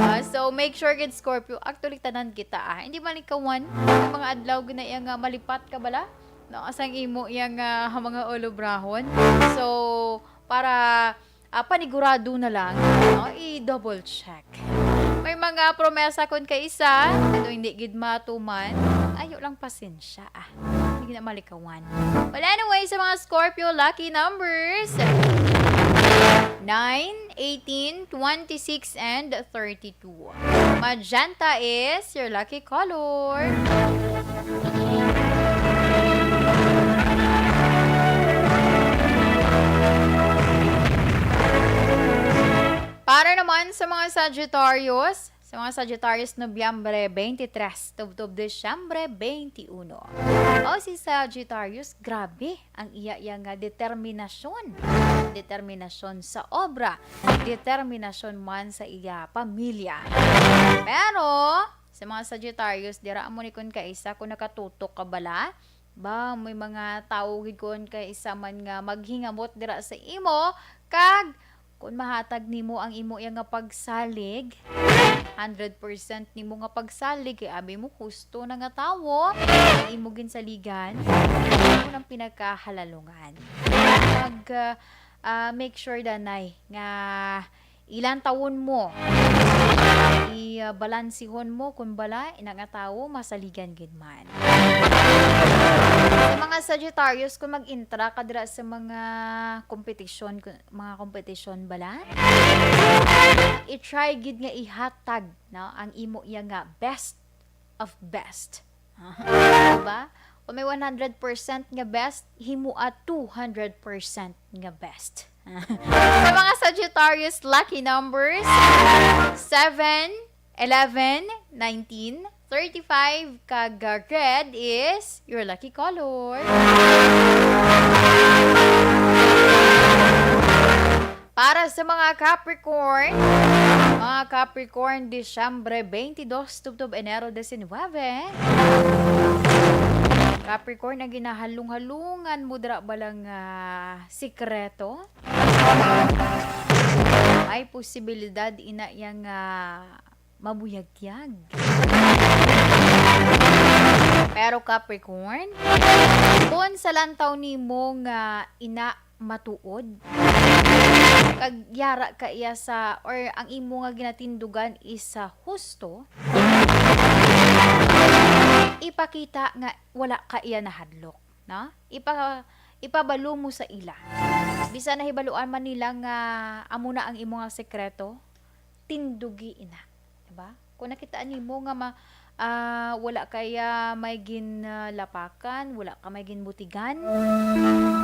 Ah, so, make sure gid, Scorpio, actually, tanan kita, ah. Hindi malikawan ang mga adlaw gina iya nga malipat ka bala, no? Asang imo iya nga mga ulobrahon. So, para, ah, panigurado na lang, no? I-double check. May mga promesa kon kaisa, ano, hindi gid matuman, ayo lang pasensya, ah. Hindi na malikawan. Well, anyway, sa mga Scorpio, lucky numbers, nine, eighteen, twenty-six, and thirty-two. Magenta is your lucky color. Para naman sa mga Sagittarius, sa mga Sagittarius, Nobyembre twenty-three, tubtob Disyembre twenty-uno. O, si Sagittarius, grabe ang iya, iya nga determinasyon. Determinasyon sa obra, determinasyon man sa iya pamilya. Pero, sa mga Sagittarius, dira amo ni kun kaisa, kung nakatutok ka bala, ba, may mga tawo gid kun kaisa man nga maghingamot dira sa imo, kag kun mahatag nimo ang imo iya nga pagsalig, hundred percent nimo nga pagsalig, kay abi mo husto na nga tawo ang imo ginsaligan, amo nang pinakahalalungan. Mag, ah, ah, make sure, danay, nga ilantawon mo, i, ah, balansihon mo kun bala ina nga tawo masaligan gid man. Sa mga Sagittarius, kung mag-intra ka dira sa mga kompetisyon, kun, mga kompetisyon bala, i-try gid nga ihatag, no, ang imo iya nga best of best. Diba? Kung may one hundred percent nga best, himoa two hundred percent nga best. Sa mga Sagittarius, lucky numbers, seven, eleven, nineteen, thirty-five, kag, uh, red is your lucky color. Para sa mga Capricorn, mga Capricorn, Disyembre twenty-two, tubtob Enero diecinuebe. Capricorn, ang ginahalong-halungan mo dira bala nga sikreto, may posibilidad ina iya nga mabuyagyag. Pero Capricorn, kung sa lantaw nimo nga ina matuod, kag yara ka iya sa, or ang imo nga ginatindugan is, ah, husto, ipakita nga wala ka iya nahadlok, no? Ipa-, ipabalo mo sa ila. Bisan nahibaluan man nila nga amo na ang imo nga sekreto, tindugi ina, diba? Kung nakitaan nimo nga ma-, ah, wala kaya may ginlapakan, wala ka may ginbutigan,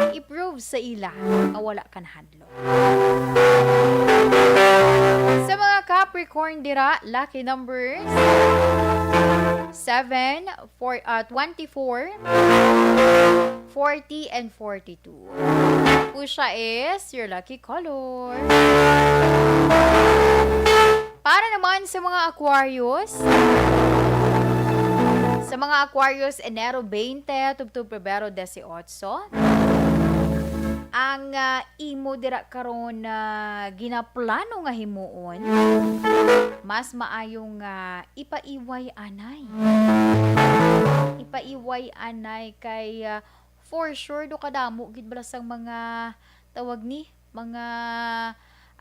i-prove sa ila nga wala ka nahadlok. Sa mga Capricorn dira, lucky numbers, seven, four, ah, twenty-four, forty, and forty-two. Fuchsia is your lucky color. Para naman sa mga Aquarius, sa mga Aquarius, Enero twenty, tubtob Pebrero dieciocho, ang, ah, imo dira karon na ginaplano nga himuon, mas maayo nga ipaiway anay. Ipaiway anay kay, ah, for sure, do kadamo gid bala sang mga, tawag ni, mga,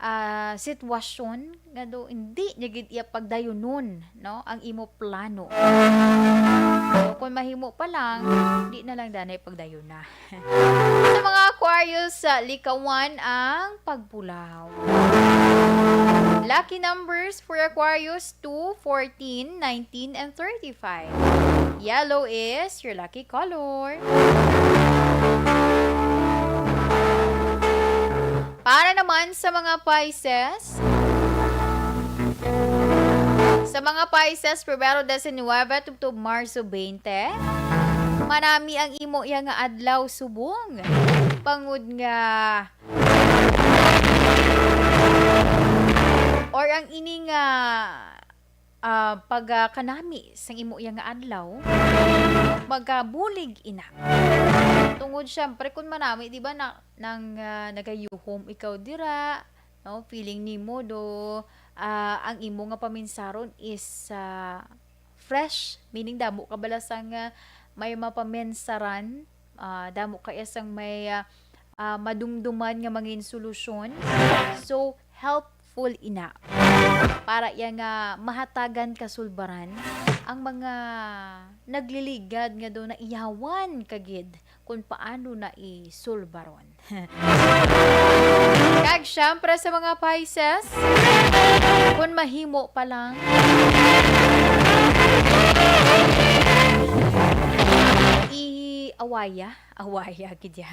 ah, sitwasyon nga do hindi niya gid iya pagdayunon, no, ang imo plano. So, kung mahimo pa lang, di na lang danay pagdayuna. Sa mga Aquarius, sa likawan ang pagpulaw. Lucky numbers for Aquarius: two, fourteen, nineteen, and thirty-five. Yellow is your lucky color. Para naman sa mga Pisces, sa mga Pisces, Pebrero diecinuebe tubtob Marso twenty, manami ang imo iya nga adlaw subong. Bangod nga, or ang ini nga, ah, pagkanami sang imo iya nga adlaw, magabulig ina. Tungod, syempre, kung manami, di ba, na, nang, ah, nagayuhom ikaw dira, no? Feeling nimo do, ah, ang imo nga paminsaron is, ah, fresh, meaning damo ka bala sang, ah, may mapamensaran, ah, damo ka iya sang may, ah, ah, madumduman nga mangin solusyon. So, helpful ina para iya nga mahatagan kasulbaran ang mga nagliligad nga do naiyawan ka gid kung paano na isulbaron. Kag syempre sa mga Pisces, kung mahimo pa lang, i-awaya, awaya gid ya.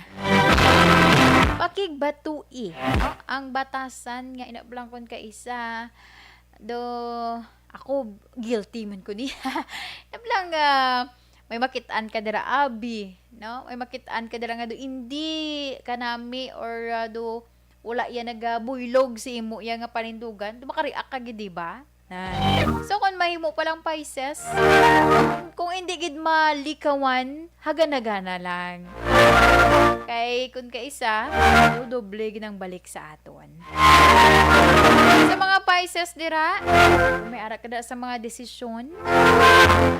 Pakigbatui, no? Ang batasan nga ina bala kon kaisa do, ako, guilty man ko ni. Ina bala nga may makit-an ka dira, abi, no? May makit-an ka dira nga do indi kanami or, ah, do wala iya nagabuylog sa imo iya nga panindugan, do makareact ka gid, di ba? Na. So, kung mahimo pa lang, Pisces, kung hindi gid malikawan, hagan-hagana lang. Kay kung kaisa, do doble gid ang balik sa aton. Sa mga Pisces dira, kung may ara ka dira sa mga desisyon,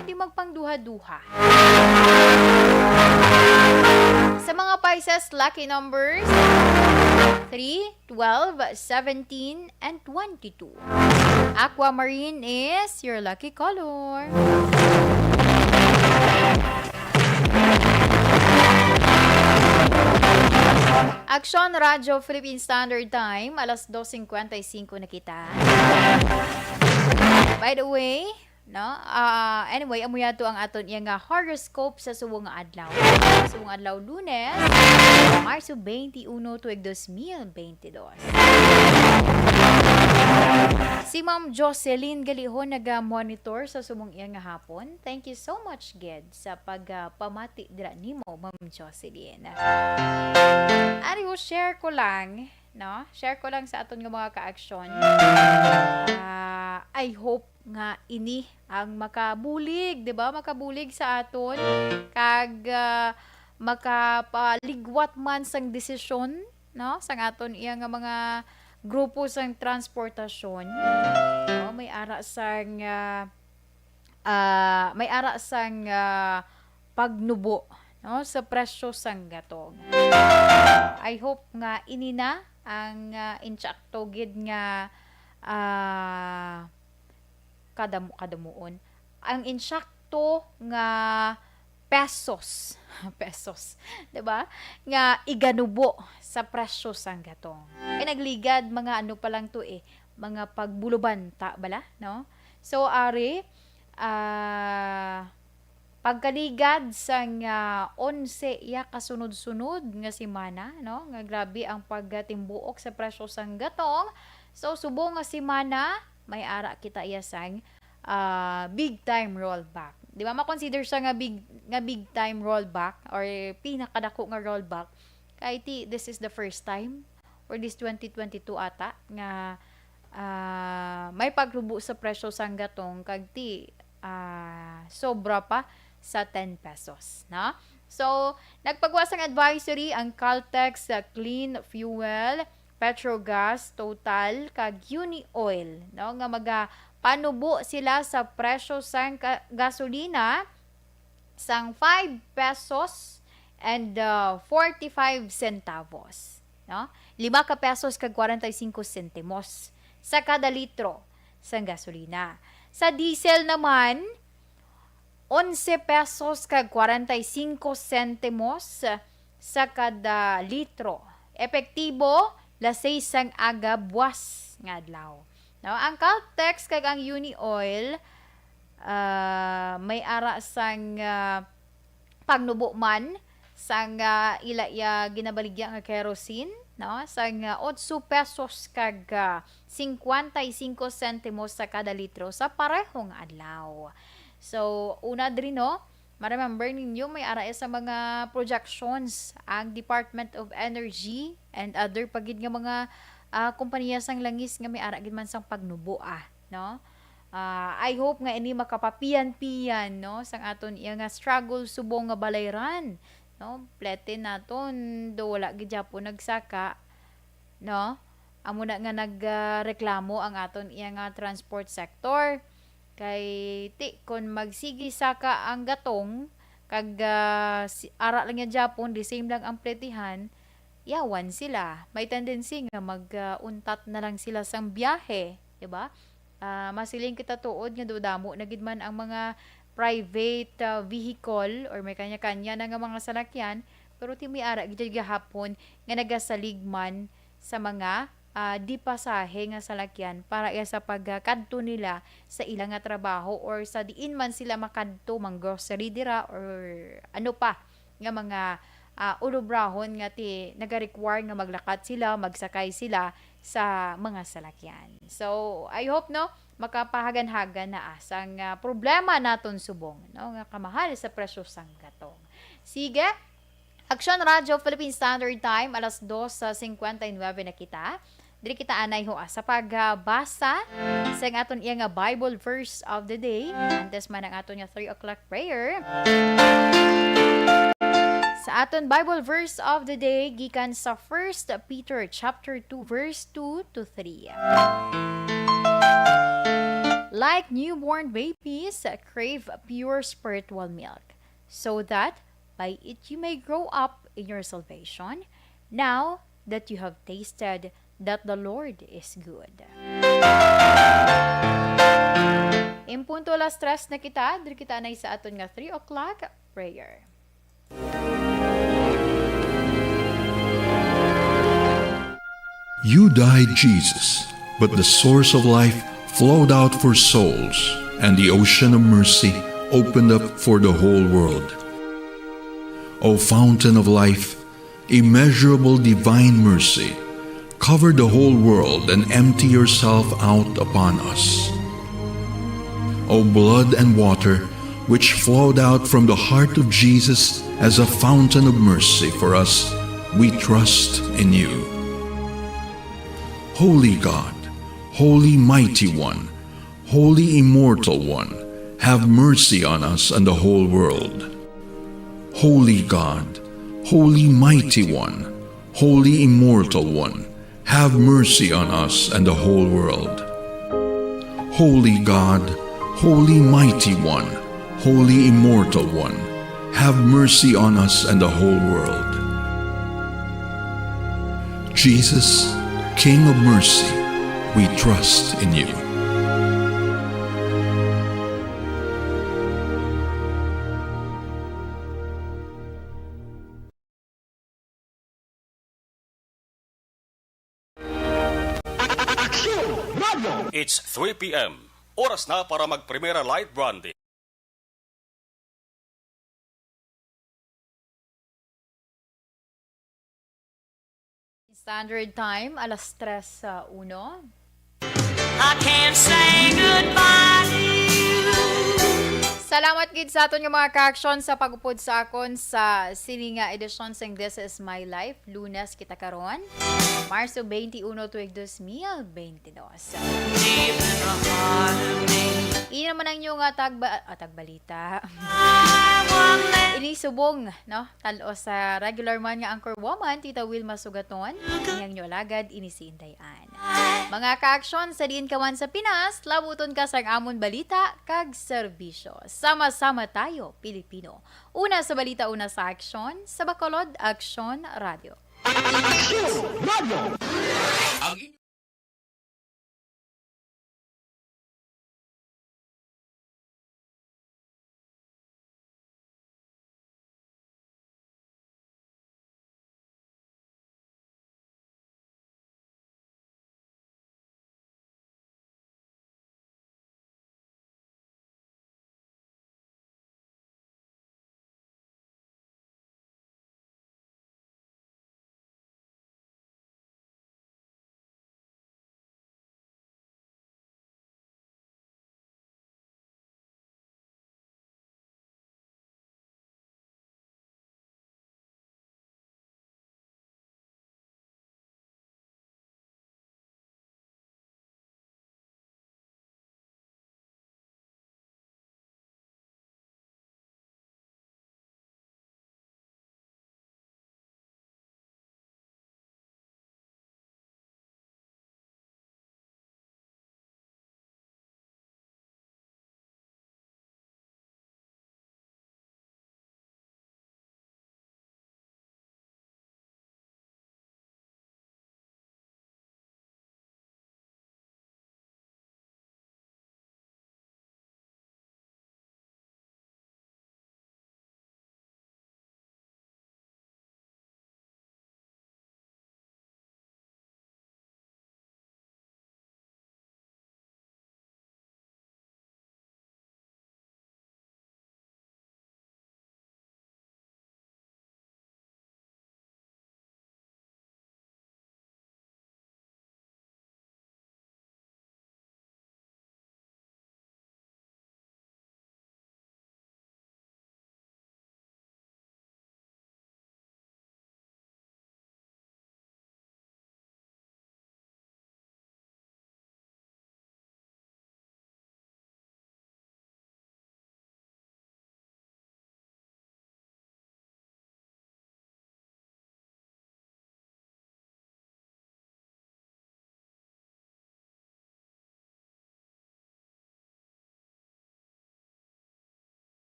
hindi magpangduha-duha. Sa mga Pisces, lucky numbers: three, twelve, seventeen, and twenty-two. Aquamarine is your lucky color. Aksyon Radyo Philippine Standard Time, alas dos cincuenta y cinco na kita. By the way, no? Ah, anyway, amo yato ang aton iya nga horoscope sa subong nga adlaw. Subong adlaw, Lunes, Marso twenty-uno, tuig dos mil twenty-dos. Si Ma'am Jocelyn Galihon naga-monitor sa subong iya nga hapon. Thank you so much, gid, sa pag, ah, pamati dira nimo, Ma'am Jocelyn. Ari, share ko lang, no? Share ko lang sa aton nga mga kaaksyon. Ah, I hope nga ini ang makabulig, di ba? Makabulig sa aton, kag, ah, makapaligwat man sang desisyon, no? Sang aton iya nga mga grupo sang transportasyon. No? May ara sang, ah, ah, may ara sang, ah, pagnubo, no, sa presyo sang gatong. I hope nga ini na ang, ah, insakto gid nga, ah, kadamo-, kadamuon. Ang insakto nga pesos, pesos, di ba? Nga iganubo sa presyo sang gatong. Kay nagligad, mga ano pa lang to eh, mga pagbulubanta bala, no? So, ari, ah, pagkaligad sang, ah, onse iya kasunod-sunod nga semana, no? Nga grabe ang pagtimbuok sa presyo sang gatong. So, subong nga semana, may ara kita iya sang, ah, big time rollback. Di ba, ma-consider siya nga big, nga big time rollback or pinakadako nga rollback? Kay ti, this is the first time for this twenty twenty-two ata nga, ah, may pagrubo sa presyo sang gatong kag ti, ah, sobra pa sa ten pesos, no? So, nagpagawa sang advisory ang Caltex, ah, Clean Fuel, Petrogas, Total, kag Uni Oil, no, nga magapanubo sila sa presyo sang ka-, gasolina sang five pesos and, uh, forty-five centavos. no? Lima ka pesos kag kwarenta y singko sentimos sa kada litro sang gasolina. Sa diesel naman, onse pesos kag kwarenta y singko sentimos sa kada litro. Epektibo, las seis sang aga buwas nga adlaw. No, ang Caltex kag ang Uni Oil, ah, may ara sang, ah, pagnubo man sang, ah, ila iya ginabaligya nga kerosene, no, sang, ah, otso pesos kag, ah, cincuenta y cinco sentimos sa kada litro sa pareho nga adlaw. So, una diri, no, ma-remember ninyo, may ara sa mga projections ang Department of Energy and other pa gid nga mga, ah, kompanya sang langis nga may ara gid man sang pagnubo, ah, no? Ah, I hope nga ini makapapiyan-piyan, no, sang aton iya nga struggle subong nga balayran, no? Plete naton do wala gid gyapon nagsaka, no? Amo na nga nag, ah, reklamo ang aton iya nga transport sector. Kay ti kon magsigi saka ang gatong, kag, ah, si, ara lang niya gyapon, the same lang ang pletihan, yawan sila. May tendency nga mag, ah, untat na lang sila sang biyahe, di ba? Ah, masiling kita tuod nga dodamo na gid man ang mga private, ah, vehicle or may kanya-kanya na nga mga salakyan, pero ti may ara gid gahapon nga nagasalig man sa mga, ah, di pasahe nga salakyan para iya sa pagkadto nila sa ila nga trabaho or sa diin man sila makadto, mang-grocery dira or ano pa nga mga, ah, ulubrahon nga ti-, nagarequire nga maglakat sila, magsakay sila sa mga salakyan. So, I hope, no, makapahagan-hagan na, ah, sang, ah, problema naton subong, no, nga kamahal sa presyo sang gatong. Sige, Aksyon Radio Philippine Standard Time, alas dos sa cincuenta y nueve na kita. Diri kita anay ho, ah, sa pagbasa sa aton iya nga Bible verse of the day. Antes man ang aton nga three o'clock prayer. Sa aton Bible verse of the day, gikan sa First Peter chapter two, verse two to three. Like newborn babies, crave pure spiritual milk, so that by it you may grow up in your salvation, now that you have tasted that the Lord is good. In punto alas tres na kita, diri kita anay sa aton nga three o'clock prayer. You died, Jesus, but the source of life flowed out for souls, and the ocean of mercy opened up for the whole world. O fountain of life, immeasurable divine mercy, cover the whole world and empty yourself out upon us. O blood and water, which flowed out from the heart of Jesus as a fountain of mercy for us, we trust in you. Holy God, Holy Mighty One, Holy Immortal One, have mercy on us and the whole world. Holy God, Holy Mighty One, Holy Immortal One, have mercy on us and the whole world. Holy God, Holy Mighty One, Holy Immortal One, have mercy on us and the whole world. Jesus, King of mercy, we trust in you. Aksyon Radio. It's three p.m. Oras na para mag-Primera Light Branding. Standard Time, alas tres sa uno. I can't say goodbye to you. Salamat gid sa aton nga mga ka-aksyon sa pag-upod sa akon sa sini nga edisyon sing This Is My Life. Lunes kita karon, Marso twenty-one, tuig dos mil twenty-dos. Deep in the heart of me. Ini naman ang inyo nga tagba-, ah, tagbalita. I want me. Ini subong, no? Tal-o sa regular man nga anchor woman, Tita Wilma Sugaton. Ini ang inyo alagad, ini si Inday Ann. Mga ka-aksyon, sa diin ka man sa Pinas, labuton ka sang amon balita kag serbisyo. Sama-sama tayo, Pilipino. Una sa balita, una sa aksyon, sa Bacolod, Aksyon Radio. Aksyon Radio. Ang